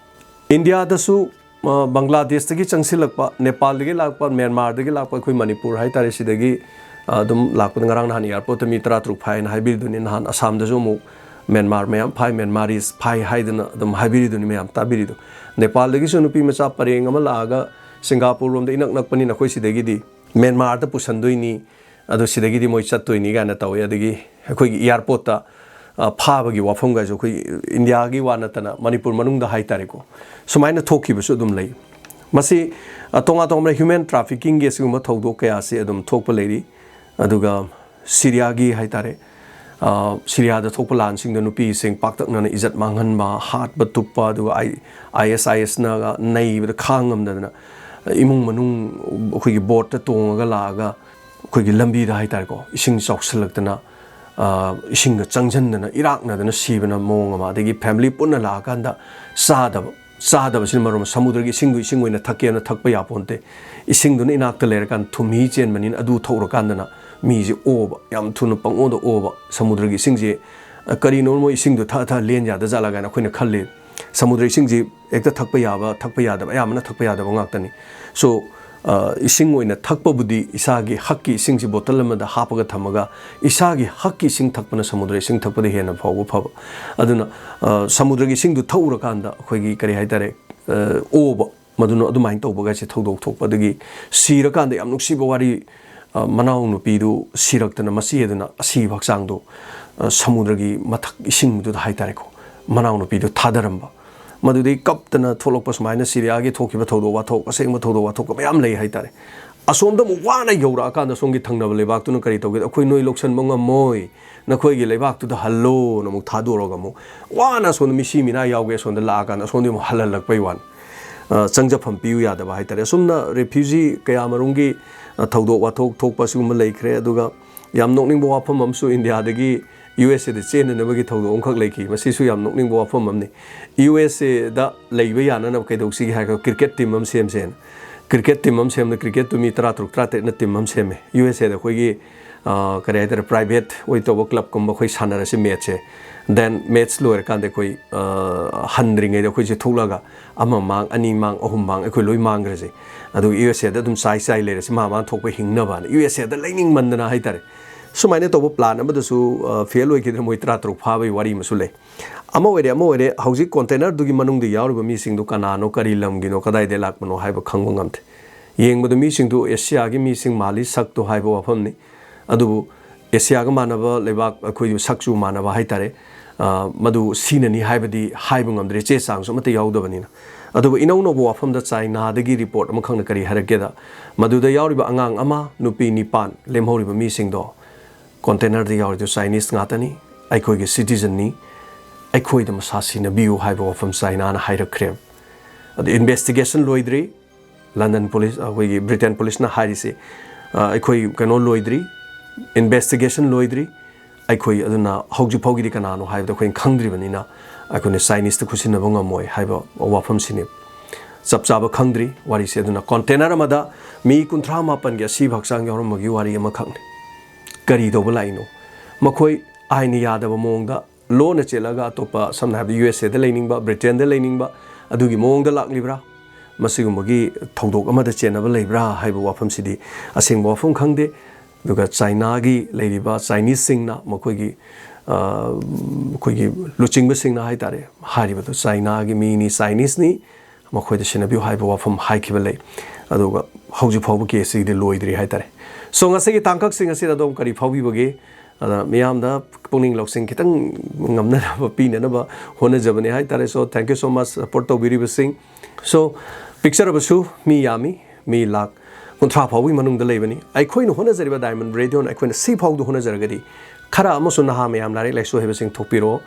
ꯏꯟꯗꯤꯌꯥꯗꯁꯨ, ꯑ, ꯕꯪꯒ꯭ꯂꯥꯗꯦꯁꯇꯒꯤ ꯆꯪꯁꯤꯜꯂꯛꯄ, ꯅꯦꯄꯥꯜꯗꯒꯤ ꯂꯥꯛꯄ, ꯃ꯭ꯌꯥꯟꯃꯥꯔꯗꯒꯤ ꯂꯥꯛꯄ, ꯑꯩꯈꯣꯏ ꯃꯅꯤꯄꯨꯔ ꯍꯥꯏꯇꯥꯔꯦ, ꯁꯤꯗꯒꯤ, ꯑ, ꯑꯗꯨꯝ ꯂꯥꯛꯄꯗ ꯉꯔꯥꯡ ꯅꯍꯥꯟ ꯑꯦꯌꯥꯔꯄꯣꯔꯠꯇ ꯃꯤ ꯇꯔꯥ ꯇꯔꯨꯛ ꯐꯥꯏꯅ ꯍꯥꯏꯕꯤꯔꯤꯗꯨꯅꯤ꯫ ꯅꯍꯥꯟ ꯑꯁꯥꯝꯗꯁꯨ ꯑꯃꯨꯛ ꯃ꯭ꯌꯥꯟꯃꯥꯔ ꯃꯌꯥꯝ ꯐꯥꯏ, ꯃ꯭ꯌꯥꯟꯃꯥꯔꯤꯁ ꯐꯥꯏ ꯍꯥꯏꯗꯅ ꯑꯗꯨꯝ ꯍꯥꯏꯕꯤꯔꯤꯗꯨꯅꯤ ꯃꯌꯥꯝ ꯇꯥꯕꯤꯔꯤꯗꯣ꯫ ꯅꯦꯄꯥꯜꯗꯒꯤꯁꯨ ꯅꯨꯄꯤ ꯃꯆꯥ ꯄꯔꯦꯡ ꯑꯃ ꯂꯥꯛꯑꯒ ꯁꯤꯡꯒꯥꯄꯨꯔ ꯔꯣꯝꯗ ꯏꯅꯛ ꯅꯛꯄꯅꯤꯅ ꯑꯩꯈꯣꯏ ꯁꯤꯗꯒꯤꯗꯤ ꯃ꯭ꯌꯥꯟꯃꯥꯔꯗ ꯄꯨꯁꯟꯗꯣꯏꯅꯤ, ꯑꯗꯣ ꯁꯤꯗꯒꯤꯗꯤ ꯃꯣꯏ ꯆꯠꯇꯣꯏꯅꯤ ꯀꯥꯏꯅ ꯇꯧꯋꯦ꯫ ꯑꯗꯒꯤ ꯑꯩꯈꯣꯏꯒꯤ ꯑꯦꯌꯥꯔꯄꯣꯔꯠꯇ, ꯑ, ꯐꯥꯕꯒꯤ ꯋꯥꯐꯝꯒꯁꯨ ꯑꯩꯈꯣꯏ ꯏꯟꯗꯤꯌꯥꯒꯤ ꯋꯥ ꯅꯠꯇꯅ ꯃꯅꯤꯄꯨꯔ ꯃꯅꯨꯡꯗ ꯍꯥꯏꯇꯥꯔꯦꯀꯣ, ꯁꯨꯃꯥꯏꯅ ꯊꯣꯛꯈꯤꯕꯁꯨ ꯑꯗꯨꯝ ꯂꯩ꯫ ꯃꯁꯤ, ꯑ, ꯇꯣꯉꯥꯟ ꯇꯣꯉꯥꯟꯕ ꯍ꯭ꯌꯨꯃꯦꯟ ꯇ꯭ꯔꯥꯐꯤꯀꯤꯡꯒꯤ ꯑꯁꯤꯒꯨꯝꯕ ꯊꯧꯗꯣꯛ ꯀꯌꯥꯁꯤ ꯑꯗꯨꯝ ꯊꯣꯛꯄ ꯂꯩꯔꯤ꯫ ꯑꯗꯨꯒ ꯁꯤꯔꯤꯌꯥꯒꯤ ꯍꯥꯏꯇꯥꯔꯦ, ꯑ, ꯁꯤꯔꯤꯌꯥꯗ ꯊꯣꯛꯄ ꯂꯥꯟꯁꯤꯡꯗ ꯅꯨꯄꯤꯁꯤꯡ ꯄꯥꯛꯇꯛꯅꯅ ꯏꯖꯠ ꯃꯥꯡꯍꯟꯕ, ꯍꯥꯠꯄ ꯇꯨꯞꯄ, ꯑꯗꯨꯒ ꯑꯥꯏ-, ISISꯅꯒ ꯅꯩꯕꯗ ꯈꯥꯡꯉꯝꯗꯗꯅ ꯏꯃꯨꯡ ꯃꯅꯨꯡ ꯑꯩꯈꯣꯏꯒꯤ ꯕꯣꯠꯇ ꯇꯣꯡꯉꯒ ꯂꯥꯛꯑꯒ ꯑꯩꯈꯣꯏꯒꯤ ꯂꯝꯕꯤꯗ ꯍꯥꯏꯇꯥꯔꯦꯀꯣ, ꯏꯁꯤꯡ ꯆꯥꯎꯁꯤꯜꯂꯛꯇꯅ, ꯑ, ꯏꯁꯤꯡꯒ ꯆꯪꯁꯤꯟꯗꯅ ꯏꯔꯥꯛꯅꯗꯅ ꯁꯤꯕꯅ ꯃꯑꯣꯡ ꯑꯃ, ꯑꯗꯒꯤ ꯐꯦꯃꯤꯂꯤ ꯄꯨꯟꯅ ꯂꯥꯛꯑꯀꯥꯟꯗ ꯆꯥꯗꯕ, ꯆꯥꯗꯕꯁꯤꯅ ꯃꯔꯝ ꯑꯣꯏꯔꯒ ꯁꯃꯨꯗ꯭ꯔꯒꯤ ꯏꯁꯤꯡꯗꯨ ꯏꯁꯤꯡ ꯑꯣꯏꯅ ꯊꯛꯀꯦꯅ ꯊꯛꯄ ꯌꯥꯄꯣꯟꯇꯦ꯫ ꯏꯁꯤꯡꯗꯨꯅ ꯏꯅꯥꯛꯇ ꯂꯩꯔꯀꯥꯟꯗ ꯊꯨꯝꯍꯤ ꯆꯦꯟꯕꯅꯤꯅ ꯑꯗꯨ ꯊꯛꯎꯔꯀꯥꯟꯗꯅ ꯃꯤꯁꯦ ꯑꯣꯕ, ꯌꯥꯝ ꯊꯨꯅ ꯄꯪꯑꯣꯗ ꯑꯣꯕ꯫ ꯁꯃꯨꯗ꯭ꯔꯒꯤ ꯏꯁꯤꯡꯁꯦ, ꯑ, ꯀꯔꯤꯅꯣ ꯃꯣꯏ ꯏꯁꯤꯡꯗꯣ ꯊꯛꯑ ꯊꯛꯑ ꯂꯦꯟ ꯌꯥꯗ ꯖꯥꯠꯂ ꯀꯥꯏꯅ ꯑꯩꯈꯣꯏꯅ ꯈꯜꯂꯤ꯫ ꯁꯃꯨꯗ꯭ꯔ ꯏꯁꯤꯡꯁꯤ ꯍꯦꯛꯇ ꯊꯛꯄ ꯌꯥꯕ, ꯊꯛꯄ ꯌꯥꯗꯕ, ꯑꯌꯥꯝꯕꯅ ꯊꯛꯄ ꯌꯥꯗꯕ ꯉꯥꯛꯇꯅꯤ꯫ So, ꯑ, ꯏꯁꯤꯡ ꯑꯣꯏꯅ ꯊꯛꯄꯕꯨꯗꯤ ꯏꯁꯥꯒꯤ ꯍꯛꯀꯤ ꯏꯁꯤꯡꯁꯤ ꯕꯣꯇꯜ ꯑꯃꯗ ꯍꯥꯞꯄꯒ ꯊꯝꯃꯒ ꯏꯁꯥꯒꯤ ꯍꯛꯀꯤ ꯏꯁꯤꯡ ꯊꯛꯄꯅ ꯁꯃꯨꯗ꯭ꯔ ꯏꯁꯤꯡ ꯊꯛꯄꯗ ꯍꯦꯟꯅ ꯐꯥꯎꯕ ꯐꯕ꯫ ꯑꯗꯨꯅ, ꯑ, ꯁꯃꯨꯗ꯭ꯔꯒꯤ ꯏꯁꯤꯡꯗꯨ ꯊꯛꯎꯔꯀꯥꯟꯗ ꯑꯩꯈꯣꯏꯒꯤ ꯀꯔꯤ ꯍꯥꯏꯇꯥꯔꯦ, ꯑ, ꯑꯣꯕ, ꯃꯗꯨꯅ ꯑꯗꯨꯃꯥꯏꯅ ꯇꯧꯕꯒꯁꯦ ꯊꯧꯗꯣꯛ ꯊꯣꯛꯄ꯫ ꯑꯗꯒꯤ ꯁꯤꯔꯀꯥꯟꯗ ꯌꯥꯝ ꯅꯨꯡꯁꯤꯕ ꯋꯥꯔꯤ, ꯑ, ꯃꯅꯥꯎ ꯅꯨꯄꯤꯗꯨ ꯁꯤꯔꯛꯇꯅ ꯃꯆꯦꯗꯨꯅ ꯑꯁꯤꯕ ꯍꯛꯆꯥꯡꯗꯣ, ꯑ, ꯁꯃꯨꯗ꯭ꯔꯒꯤ ꯃꯊꯛ ꯏꯁꯤꯡꯗꯨꯗ ꯍꯥꯏꯇꯥꯔꯦꯀꯣ, ꯃꯅꯥꯎ ꯅꯨꯄꯤꯗꯨ ꯊꯥꯗꯔꯝꯕ꯫ ꯃꯗꯨꯗꯒꯤ ꯀꯞꯇꯅ ꯊꯣꯛꯂꯛꯄ ꯁꯨꯃꯥꯏꯅ ꯁꯤꯔꯤꯌꯥꯒꯤ ꯊꯣꯛꯈꯤꯕ ꯊꯧꯗꯣꯛ ꯋꯥꯊꯣꯛ, ꯑꯁꯦꯡꯕ ꯊꯧꯗꯣꯛ ꯋꯥꯊꯣꯛꯀ ꯃꯌꯥꯝ ꯂꯩ ꯍꯥꯏꯇꯥꯔꯦ꯫ ꯑꯁꯣꯝꯗ ꯑꯃꯨꯛ ꯋꯥꯅ ꯌꯧꯔꯛꯑꯀꯥꯟꯗ ꯁꯣꯝꯒꯤ ꯊꯪꯅꯕ ꯂꯩꯕꯥꯛꯇꯨꯅ ꯀꯔꯤ ꯇꯧꯒꯦ? "ꯑꯩꯈꯣꯏ ꯅꯣꯏ ꯂꯧꯁꯟꯕ ꯉꯝꯃꯣꯏ, ꯅꯈꯣꯏꯒꯤ ꯂꯩꯕꯥꯛꯇꯨꯗ ꯍꯜꯂꯣꯅ" ꯑꯃꯨꯛ ꯊꯥꯗꯣꯔꯒ ꯑꯃꯨꯛ ꯋꯥꯅ ꯑꯁꯣꯝꯗ ꯃꯤꯁꯤ ꯃꯤꯅꯥ ꯌꯥꯎꯒꯦ, ꯑꯁꯣꯝꯗ ꯂꯥꯛꯑꯀꯥꯟꯗ ꯑꯁꯣꯝꯗꯤ ꯑꯃꯨꯛ ꯍꯜꯍꯜꯂꯛꯄꯩ ꯋꯥꯅꯤ꯫ ꯑ, ꯆꯪꯖꯐꯝ ꯄꯤꯌꯨ ꯌꯥꯗꯕ ꯍꯥꯏꯇꯥꯔꯦ꯫ ꯑꯁꯨꯝꯅ ꯔꯤꯐ꯭ꯌꯨꯖꯤ ꯀꯌꯥ ꯃꯔꯨꯝꯒꯤ, ꯑ, ꯊꯧꯗꯣꯛ ꯋꯥꯊꯣꯛ ꯊꯣꯛꯄ ꯑꯁꯤꯒꯨꯝꯕ ꯂꯩꯈ꯭ꯔꯦ꯫ ꯑꯗꯨꯒ ꯌꯥꯝ ꯅꯣꯛꯅꯤꯡꯕ ꯋꯥꯐꯝ ꯑꯃꯁꯨ ꯏꯟꯗꯤꯌꯥꯗꯒꯤ ꯌꯨ ꯑꯦꯁ ꯑꯦꯗ ꯆꯦꯟꯅꯅꯕꯒꯤ ꯊꯧꯗꯣꯛ ꯑꯃꯈꯛ ꯂꯩꯈꯤ꯫ ꯃꯁꯤꯁꯨ ꯌꯥꯝ ꯅꯣꯛꯅꯤꯡꯕ ꯋꯥꯐꯝ ꯑꯃꯅꯤ꯫ ꯌꯨ ꯑꯦꯁ ꯑꯦꯗ ꯂꯩꯕ ꯌꯥꯅꯅꯕ ꯀꯩꯗꯧꯁꯤꯒꯦ ꯍꯥꯏꯔꯒ ꯀ꯭ꯔꯤꯀꯦꯠ ꯇꯤꯝ ꯑꯃ ꯁꯦꯝꯁꯦꯅ꯫ ꯀ꯭ꯔꯤꯀꯦꯠ ꯇꯤꯝ ꯑꯃ ꯁꯦꯝꯕꯗ ꯀ꯭ꯔꯤꯀꯦꯠꯇꯨ ꯃꯤ ꯇꯔꯥ ꯇꯔꯨꯛ ꯇꯔꯥ ꯇꯔꯦꯠꯅ ꯇꯤꯝ ꯑꯃ ꯁꯦꯝꯃꯦ꯫ ꯌꯨ ꯑꯦꯁ ꯑꯦꯗ ꯑꯩꯈꯣꯏꯒꯤ, ꯑ, ꯀꯔꯤ ꯍꯥꯏꯇꯥꯔꯦ, ꯄ꯭ꯔꯥꯏꯚꯦꯠ ꯑꯣꯏ ꯇꯧꯕ ꯀ꯭ꯂꯕꯀꯨꯝꯕ ꯑꯩꯈꯣꯏ ꯁꯥꯟꯅꯔꯁꯤ ꯃꯦꯠꯁꯁꯦ꯫ ꯗꯦꯟ ꯃꯦꯠꯁ ꯂꯣꯏꯔꯀꯥꯟꯗ ꯑꯩꯈꯣꯏ, ꯑ, ꯍꯟꯗ꯭ꯔꯤꯉꯩꯗ ꯑꯩꯈꯣꯏꯁꯦ ꯊꯣꯛꯂꯒ ꯑꯃ ꯃꯥꯡ, ꯑꯅꯤ ꯃꯥꯡ, ꯑꯍꯨꯝ ꯃꯥꯡ, ꯑꯩꯈꯣꯏ ꯂꯣꯏ ꯃꯥꯡꯈ꯭ꯔꯁꯦ꯫ ꯑꯗꯨꯒ ꯌꯨ ꯑꯦꯁ ꯑꯦꯗ ꯑꯗꯨꯝ ꯆꯥꯏ ꯆꯥꯏ ꯂꯩꯔꯁꯤ, ꯃꯥ ꯃꯥꯅ ꯊꯣꯛꯄ ꯍꯤꯡꯅꯕꯅ꯫ ꯌꯨ ꯑꯦꯁ ꯑꯦꯗ ꯂꯩꯅꯤꯡꯃꯟꯗꯅ ꯍꯥꯏꯇꯥꯔꯦ꯫ ꯁꯨꯃꯥꯏꯅ ꯇꯧꯕ ꯄ꯭ꯂꯥꯟ ꯑꯃꯗꯁꯨ, ꯑ, ꯐꯦꯜ ꯑꯣꯏꯈꯤꯗꯅ ꯃꯣꯏ ꯇꯔꯥ ꯇꯔꯨꯛ ꯐꯥꯕꯒꯤ ꯋꯥꯔꯤ ꯑꯃꯁꯨ ꯂꯩ꯫ ꯑꯃ ꯑꯣꯏꯔꯦ, ꯑꯃ ꯑꯣꯏꯔꯦ, ꯍꯧꯖꯤꯛ ꯀꯣꯟꯇꯦꯅꯔꯗꯨꯒꯤ ꯃꯅꯨꯡꯗ ꯌꯥꯎꯔꯤꯕ ꯃꯤꯁꯤꯡꯗꯨ ꯀꯅꯥꯅꯣ, ꯀꯔꯤ ꯂꯝꯒꯤꯅꯣ, ꯀꯗꯥꯏꯗꯒꯤ ꯂꯥꯛꯄꯅꯣ ꯍꯥꯏꯕ ꯈꯪꯕ ꯉꯝꯗꯦ꯫ ꯌꯦꯡꯕꯗ ꯃꯤꯁꯤꯡꯗꯨ ꯑꯦꯁꯤꯌꯥꯒꯤ ꯃꯤꯁꯤꯡ ꯃꯥꯜꯂꯤ ꯁꯛꯇꯣ ꯍꯥꯏꯕ ꯋꯥꯐꯝꯅꯤ꯫ ꯑꯗꯨꯕꯨ ꯑꯦꯁꯤꯌꯥꯒ ꯃꯥꯟꯅꯕ ꯂꯩꯕꯥꯛ, ꯑꯩꯈꯣꯏ ꯁꯛꯆꯨ ꯃꯥꯟꯅꯕ ꯍꯥꯏꯇꯥꯔꯦ, ꯑ, ꯃꯗꯨ ꯁꯤꯅꯅꯤ ꯍꯥꯏꯕꯗꯤ ꯍꯥꯏꯕ ꯉꯝꯗ꯭ꯔꯦ, ꯆꯦ ꯆꯥꯡꯁꯨ ꯑꯃꯠꯇ ꯌꯥꯎꯗꯕꯅꯤꯅ꯫ ꯑꯗꯨꯕꯨ ꯏꯅꯧ ꯅꯧꯕ ꯋꯥꯐꯝꯗ ꯆꯥꯏꯅꯥꯗꯒꯤ ꯔꯤꯄꯣꯔꯠ ꯑꯃꯈꯛꯅ ꯀꯔꯤ ꯍꯥꯏꯔꯛꯀꯦꯗ, ꯃꯗꯨꯗ ꯌꯥꯎꯔꯤꯕ ꯑꯉꯥꯡ ꯑꯃ, ꯅꯨꯄꯤ ꯅꯤꯄꯥꯟ, ꯂꯦꯝꯍꯧꯔꯤꯕ ꯃꯤꯁꯤꯡꯗꯣ, ꯀꯣꯟꯇꯦꯅꯔꯗ ꯌꯥꯎꯔꯤꯗꯨ ꯆꯥꯏꯅꯤꯁ ꯉꯥꯛꯇꯅꯤ, ꯑꯩꯈꯣꯏꯒꯤ ꯁꯤꯇꯤꯖꯟꯅꯤ, ꯑꯩꯈꯣꯏꯗ ꯃꯁꯥ ꯁꯤꯟꯅꯕꯤꯌꯨ ꯍꯥꯏꯕ ꯋꯥꯐꯝ ꯆꯥꯏꯅꯥꯅ ꯍꯥꯏꯔꯛꯈ꯭ꯔꯦ꯫ ꯑꯗꯨ ꯏꯟꯚꯦꯁꯇꯤꯒꯦꯁꯟ ꯂꯣꯏꯗ꯭ꯔꯤ꯫ ꯂꯟꯗꯟ ꯄꯨꯂꯤꯁ, ꯑꯩꯈꯣꯏꯒꯤ ꯕ꯭ꯔꯤꯇꯦꯟ ꯄꯨꯂꯤꯁꯅ ꯍꯥꯏꯔꯤꯁꯦ, ꯑ, ꯑꯩꯈꯣꯏ ꯀꯩꯅꯣ ꯂꯣꯏꯗ꯭ꯔꯤ, ꯏꯟꯚꯦꯁꯇꯤꯒꯦꯁꯟ ꯂꯣꯏꯗ꯭ꯔꯤ꯫ ꯑꯩꯈꯣꯏ ꯑꯗꯨꯅ ꯍꯧꯖꯤꯛ ꯐꯥꯎꯒꯤꯗꯤ ꯀꯅꯥꯅꯣ ꯍꯥꯏꯕꯗꯣ ꯑꯩꯈꯣꯏꯅ ꯈꯪꯗ꯭ꯔꯤꯕꯅꯤꯅ ꯑꯩꯈꯣꯏꯅ ꯆꯥꯏꯅꯤꯁꯇ ꯈꯨꯠꯁꯤꯟꯅꯕ ꯉꯝꯃꯣꯏ ꯍꯥꯏꯕ ꯋꯥꯐꯝꯁꯤꯅꯤ꯫ ꯆꯞ ꯆꯥꯕ ꯈꯪꯗ꯭ꯔꯤ ꯋꯥꯔꯤꯁꯦ꯫ ꯑꯗꯨꯅ ꯀꯣꯟꯇꯦꯅꯔ ꯑꯃꯗ ꯃꯤ ꯀꯨꯟꯊ꯭ꯔꯥ ꯃꯥꯄꯟꯒꯤ ꯑꯁꯤꯕ ꯍꯛꯆꯥꯡ ꯌꯥꯎꯔꯝꯕꯒꯤ ꯋꯥꯔꯤ ꯑꯃꯈꯛꯅꯤ꯫ ꯀꯔꯤ ꯇꯧꯕ ꯂꯥꯛꯏꯅꯣ? ꯃꯈꯣꯏ ꯑꯥꯏꯟꯅ ꯌꯥꯗꯕ ꯃꯑꯣꯡꯗ ꯂꯣꯟꯅ ꯆꯦꯜꯂꯒ ꯑꯇꯣꯞꯄ, ꯁꯝꯅ ꯍꯥꯏꯔꯕꯗ ꯌꯨ ꯑꯦꯁ ꯑꯦꯗ ꯂꯩꯅꯤꯡꯕ, ꯕ꯭ꯔꯤꯇꯦꯟꯗ ꯂꯩꯅꯤꯡꯕ, ꯑꯗꯨꯒꯤ ꯃꯑꯣꯡꯗ ꯂꯥꯛꯂꯤꯕ꯭ꯔꯥ? ꯃꯁꯤꯒꯨꯝꯕꯒꯤ ꯊꯧꯗꯣꯛ ꯑꯃꯗ ꯆꯦꯟꯅꯕ ꯂꯩꯕ꯭ꯔꯥ ꯍꯥꯏꯕ ꯋꯥꯐꯝꯁꯤꯗꯤ ꯑꯁꯦꯡꯕ ꯋꯥꯐꯝ ꯈꯪꯗꯦ꯫ ꯑꯗꯨꯒ ꯆꯥꯏꯅꯥꯒꯤ ꯂꯩꯔꯤꯕ ꯆꯥꯏꯅꯤꯁꯁꯤꯡꯅ ꯃꯈꯣꯏꯒꯤ, ꯑ, ꯑꯩꯈꯣꯏꯒꯤ ꯂꯨꯆꯤꯡꯕꯁꯤꯡꯅ ꯍꯥꯏꯇꯥꯔꯦ, ꯍꯥꯏꯔꯤꯕꯗꯨ ꯆꯥꯏꯅꯥꯒꯤ ꯃꯤꯅꯤ, ꯆꯥꯏꯅꯤꯁꯅꯤ, ꯃꯈꯣꯏꯗ ꯁꯤꯟꯅꯕꯤꯌꯨ ꯍꯥꯏꯕ ꯋꯥꯐꯝ ꯍꯥꯏꯈꯤꯕ ꯂꯩ꯫ ꯑꯗꯨꯒ ꯍꯧꯖꯤꯛ ꯐꯥꯎꯕ ꯀꯦꯁꯁꯤꯗꯤ ꯂꯣꯏꯗ꯭ꯔꯤ ꯍꯥꯏꯇꯥꯔꯦ꯫ So, ꯉꯁꯤꯒꯤ ꯇꯥꯡꯀꯛꯁꯤꯡ ꯑꯁꯤꯗ ꯑꯗꯣꯝ ꯀꯔꯤ ꯐꯥꯎꯕꯤꯕꯒꯦ? ꯑꯗ ꯃꯤꯌꯥꯝꯗ ꯄꯨꯛꯅꯤꯡ ꯂꯧꯁꯤꯡ ꯈꯤꯇꯪ ꯉꯝꯅꯅꯕ ꯄꯤꯅꯅꯕ ꯍꯣꯠꯅꯖꯕꯅꯤ ꯍꯥꯏꯇꯥꯔꯦ꯫ So, thank you so much, support ꯇꯧꯕꯤꯔꯤꯕꯁꯤꯡ꯫ So, ꯄꯤꯛꯆꯔꯕꯁꯨ ꯃꯤ ꯌꯥꯝꯃꯤ, ꯃꯤ ꯂꯥꯈ ꯀꯨꯟꯊ꯭ꯔꯥ ꯐꯥꯎꯕꯒꯤ ꯃꯅꯨꯡꯗ ꯂꯩꯕꯅꯤ꯫ ꯑꯩꯈꯣꯏꯅ ꯍꯣꯠꯅꯖꯔꯤꯕ ꯗꯥꯏꯃꯟ ꯔꯦꯗꯤꯑꯣꯅ ꯑꯩꯈꯣꯏꯅ ꯁꯤ ꯐꯥꯎꯗ ꯍꯣꯠꯅꯖꯔꯒꯗꯤ, ꯈꯔ ꯑꯃꯁꯨ ꯅꯍꯥ ꯃꯌꯥꯝ ꯂꯥꯏꯔꯤꯛ ꯂꯥꯏꯁꯨ ꯍꯩꯕꯁꯤꯡ ꯊꯣꯛꯄꯤꯔꯣ꯫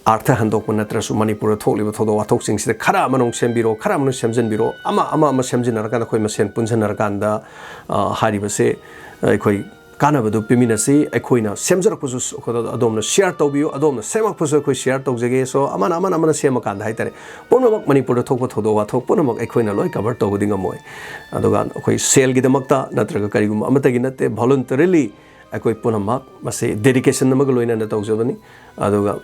ꯑꯥꯔꯊ ꯍꯟꯗꯣꯛꯄ ꯅꯠꯇ꯭ꯔꯁꯨ ꯃꯅꯤꯄꯨꯔꯗ ꯊꯣꯛꯂꯤꯕ ꯊꯧꯗꯣꯛ ꯋꯥꯊꯣꯛꯁꯤꯡꯁꯤꯗ ꯈꯔ ꯑꯃꯅ ꯑꯃꯨꯛ ꯁꯦꯝꯕꯤꯔꯣ, ꯈꯔ ꯑꯃꯅ ꯁꯦꯝꯖꯤꯟꯕꯤꯔꯣ, ꯑꯃ, ꯑꯃ, ꯑꯃ ꯁꯦꯝꯖꯤꯟꯅꯔꯀꯥꯟꯗ ꯑꯩꯈꯣꯏ ꯃꯁꯦꯟ ꯄꯨꯟꯁꯤꯟꯅꯔꯀꯥꯟꯗ, ꯑ, ꯍꯥꯏꯔꯤꯕꯁꯦ ꯑꯩꯈꯣꯏ ꯀꯥꯟꯅꯕꯗꯨ ꯄꯤꯃꯤꯟꯅꯁꯤ꯫ ꯑꯩꯈꯣꯏꯅ ꯁꯦꯝꯖꯔꯛꯄꯁꯨ ꯑꯗꯣꯝꯅ ꯁꯤꯌꯥꯔ ꯇꯧꯕꯤꯌꯨ, ꯑꯗꯣꯝꯅ ꯁꯦꯝꯃꯛꯄꯁꯨ ꯑꯩꯈꯣꯏ ꯁꯤꯌꯥꯔ ꯇꯧꯖꯒꯦ꯫ ꯁꯣ ꯑꯃꯅ ꯑꯃꯅ ꯑꯃꯅ ꯁꯦꯝꯃꯀꯥꯟꯗ ꯍꯥꯏꯇꯥꯔꯦ, ꯄꯨꯝꯅꯃꯛ ꯃꯅꯤꯄꯨꯔꯗ ꯊꯣꯛꯄ ꯊꯧꯗꯣꯛ ꯋꯥꯊꯣꯛ ꯄꯨꯝꯅꯃꯛ ꯑꯩꯈꯣꯏꯅ ꯂꯣꯏ ꯀꯚꯔ ꯇꯧꯕꯗꯤ ꯉꯝꯃꯣꯏ꯫ ꯑꯗꯨꯒ ꯑꯩꯈꯣꯏ ꯁꯦꯜꯒꯤꯗꯃꯛꯇ ꯅꯠꯇ꯭ꯔꯒ ꯀꯔꯤꯒꯨꯝꯕ ꯑꯃꯠꯇꯒꯤ ꯅꯠꯇꯦ, ꯚꯣꯂꯨꯟꯇꯔꯤꯂꯤ ꯑꯩꯈꯣꯏ ꯄꯨꯝꯅꯃꯛ ꯃꯁꯤ ꯗꯦꯗꯤꯀꯦꯁꯟ ꯑꯃꯒ ꯂꯣꯏꯅꯅ ꯇꯧꯖꯕꯅꯤ꯫ ꯑꯗꯨꯒ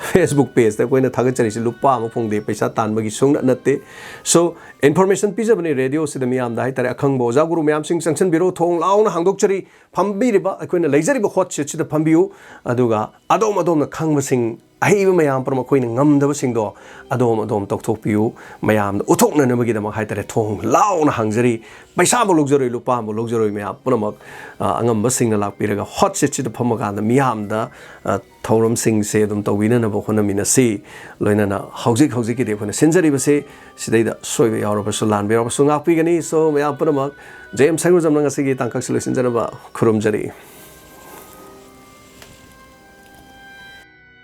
ꯐꯦꯁꯕꯨꯛ ꯄꯦꯖꯇ ꯑꯩꯈꯣꯏꯅ ꯊꯥꯒꯠꯆꯔꯤꯁꯤ ꯂꯨꯄꯥ ꯑꯃ ꯐꯪꯗꯦ, ꯄꯩꯁꯥ ꯇꯥꯟꯕꯒꯤ ꯁꯨꯡꯅ ꯅꯠꯇꯦ꯫ ꯁꯣ ꯏꯟꯐꯣꯔꯃꯦꯁꯟ ꯄꯤꯖꯕꯅꯤ ꯔꯦꯗꯤꯑꯣꯁꯤꯗ ꯃꯤꯌꯥꯝꯗ ꯍꯥꯏꯇꯥꯔꯦ꯫ ꯑꯈꯪꯕ ꯑꯣꯖꯥ ꯒꯨꯔꯨ ꯃꯌꯥꯝꯁꯤꯡ ꯆꯪꯁꯤꯟꯕꯤꯔꯣ, ꯊꯣꯡ ꯂꯥꯎꯅ ꯍꯥꯡꯗꯣꯛꯆꯔꯤ꯫ ꯐꯝꯕꯤꯔꯤꯕ ꯑꯩꯈꯣꯏꯅ ꯂꯩꯖꯔꯤꯕ ꯍꯣꯠ ꯁꯤꯠꯁꯤꯗ ꯐꯝꯕꯤꯌꯨ꯫ ꯑꯗꯨꯒ ꯑꯗꯣꯝ ꯑꯗꯣꯝꯅ ꯈꯪꯕꯁꯤꯡ, ꯑꯍꯩꯕ ꯃꯌꯥꯝ ꯄꯨꯝꯅꯃꯛ ꯑꯩꯈꯣꯏꯅ ꯉꯝꯗꯕꯁꯤꯡꯗꯣ ꯑꯗꯣꯝ ꯑꯗꯣꯝ ꯇꯧꯊꯣꯛꯄꯤꯌꯨ꯫ ꯃꯌꯥꯝꯗ ꯎꯠꯊꯣꯛꯅꯅꯕꯒꯤꯗꯃꯛ ꯍꯥꯏꯇꯥꯔꯦ, ꯊꯣꯡ ꯂꯥꯎꯅ ꯍꯥꯡꯖꯔꯤ꯫ ꯄꯩꯁꯥ ꯑꯃ ꯂꯧꯖꯔꯣꯏ, ꯂꯨꯄꯥ ꯑꯃ ꯂꯧꯖꯔꯣꯏ꯫ ꯃꯌꯥꯝ ꯄꯨꯝꯅꯃꯛ, ꯑ, ꯑꯉꯝꯕꯁꯤꯡꯅ ꯂꯥꯛꯄꯤꯔꯒ ꯍꯣꯠ ꯁꯤꯠꯁꯤꯗ ꯐꯝꯃꯀꯥꯟꯗ ꯃꯤꯌꯥꯝꯗ, ꯑ, ꯊꯧꯔꯝꯁꯤꯡꯁꯦ ꯑꯗꯨꯝ ꯇꯧꯕꯤꯅꯅꯕ ꯍꯣꯠꯅꯃꯤꯟꯅꯁꯤ꯫ ꯂꯣꯏꯅꯅ ꯍꯧꯖꯤꯛ ꯍꯧꯖꯤꯛꯀꯤꯗꯤ ꯑꯩꯈꯣꯏꯅ ꯁꯤꯟꯖꯔꯤꯕꯁꯦ ꯁꯤꯗꯩꯗ ꯁꯣꯏꯕ ꯌꯥꯎꯔꯕꯁꯨ ꯂꯥꯟꯕ ꯌꯥꯎꯔꯕꯁꯨ ꯉꯥꯛꯄꯤꯒꯅꯤ꯫ ꯁꯣ ꯃꯌꯥꯝ ꯄꯨꯝꯅꯃꯛ ꯖꯦ ꯑꯦꯝ ꯁꯥꯏꯒꯣꯜꯖꯝꯅ ꯉꯁꯤꯒꯤ ꯇꯥꯡꯀꯛꯁꯤ ꯂꯣꯏꯁꯤꯟꯖꯅꯕ ꯈꯨꯔꯨꯝꯖꯔꯤ꯫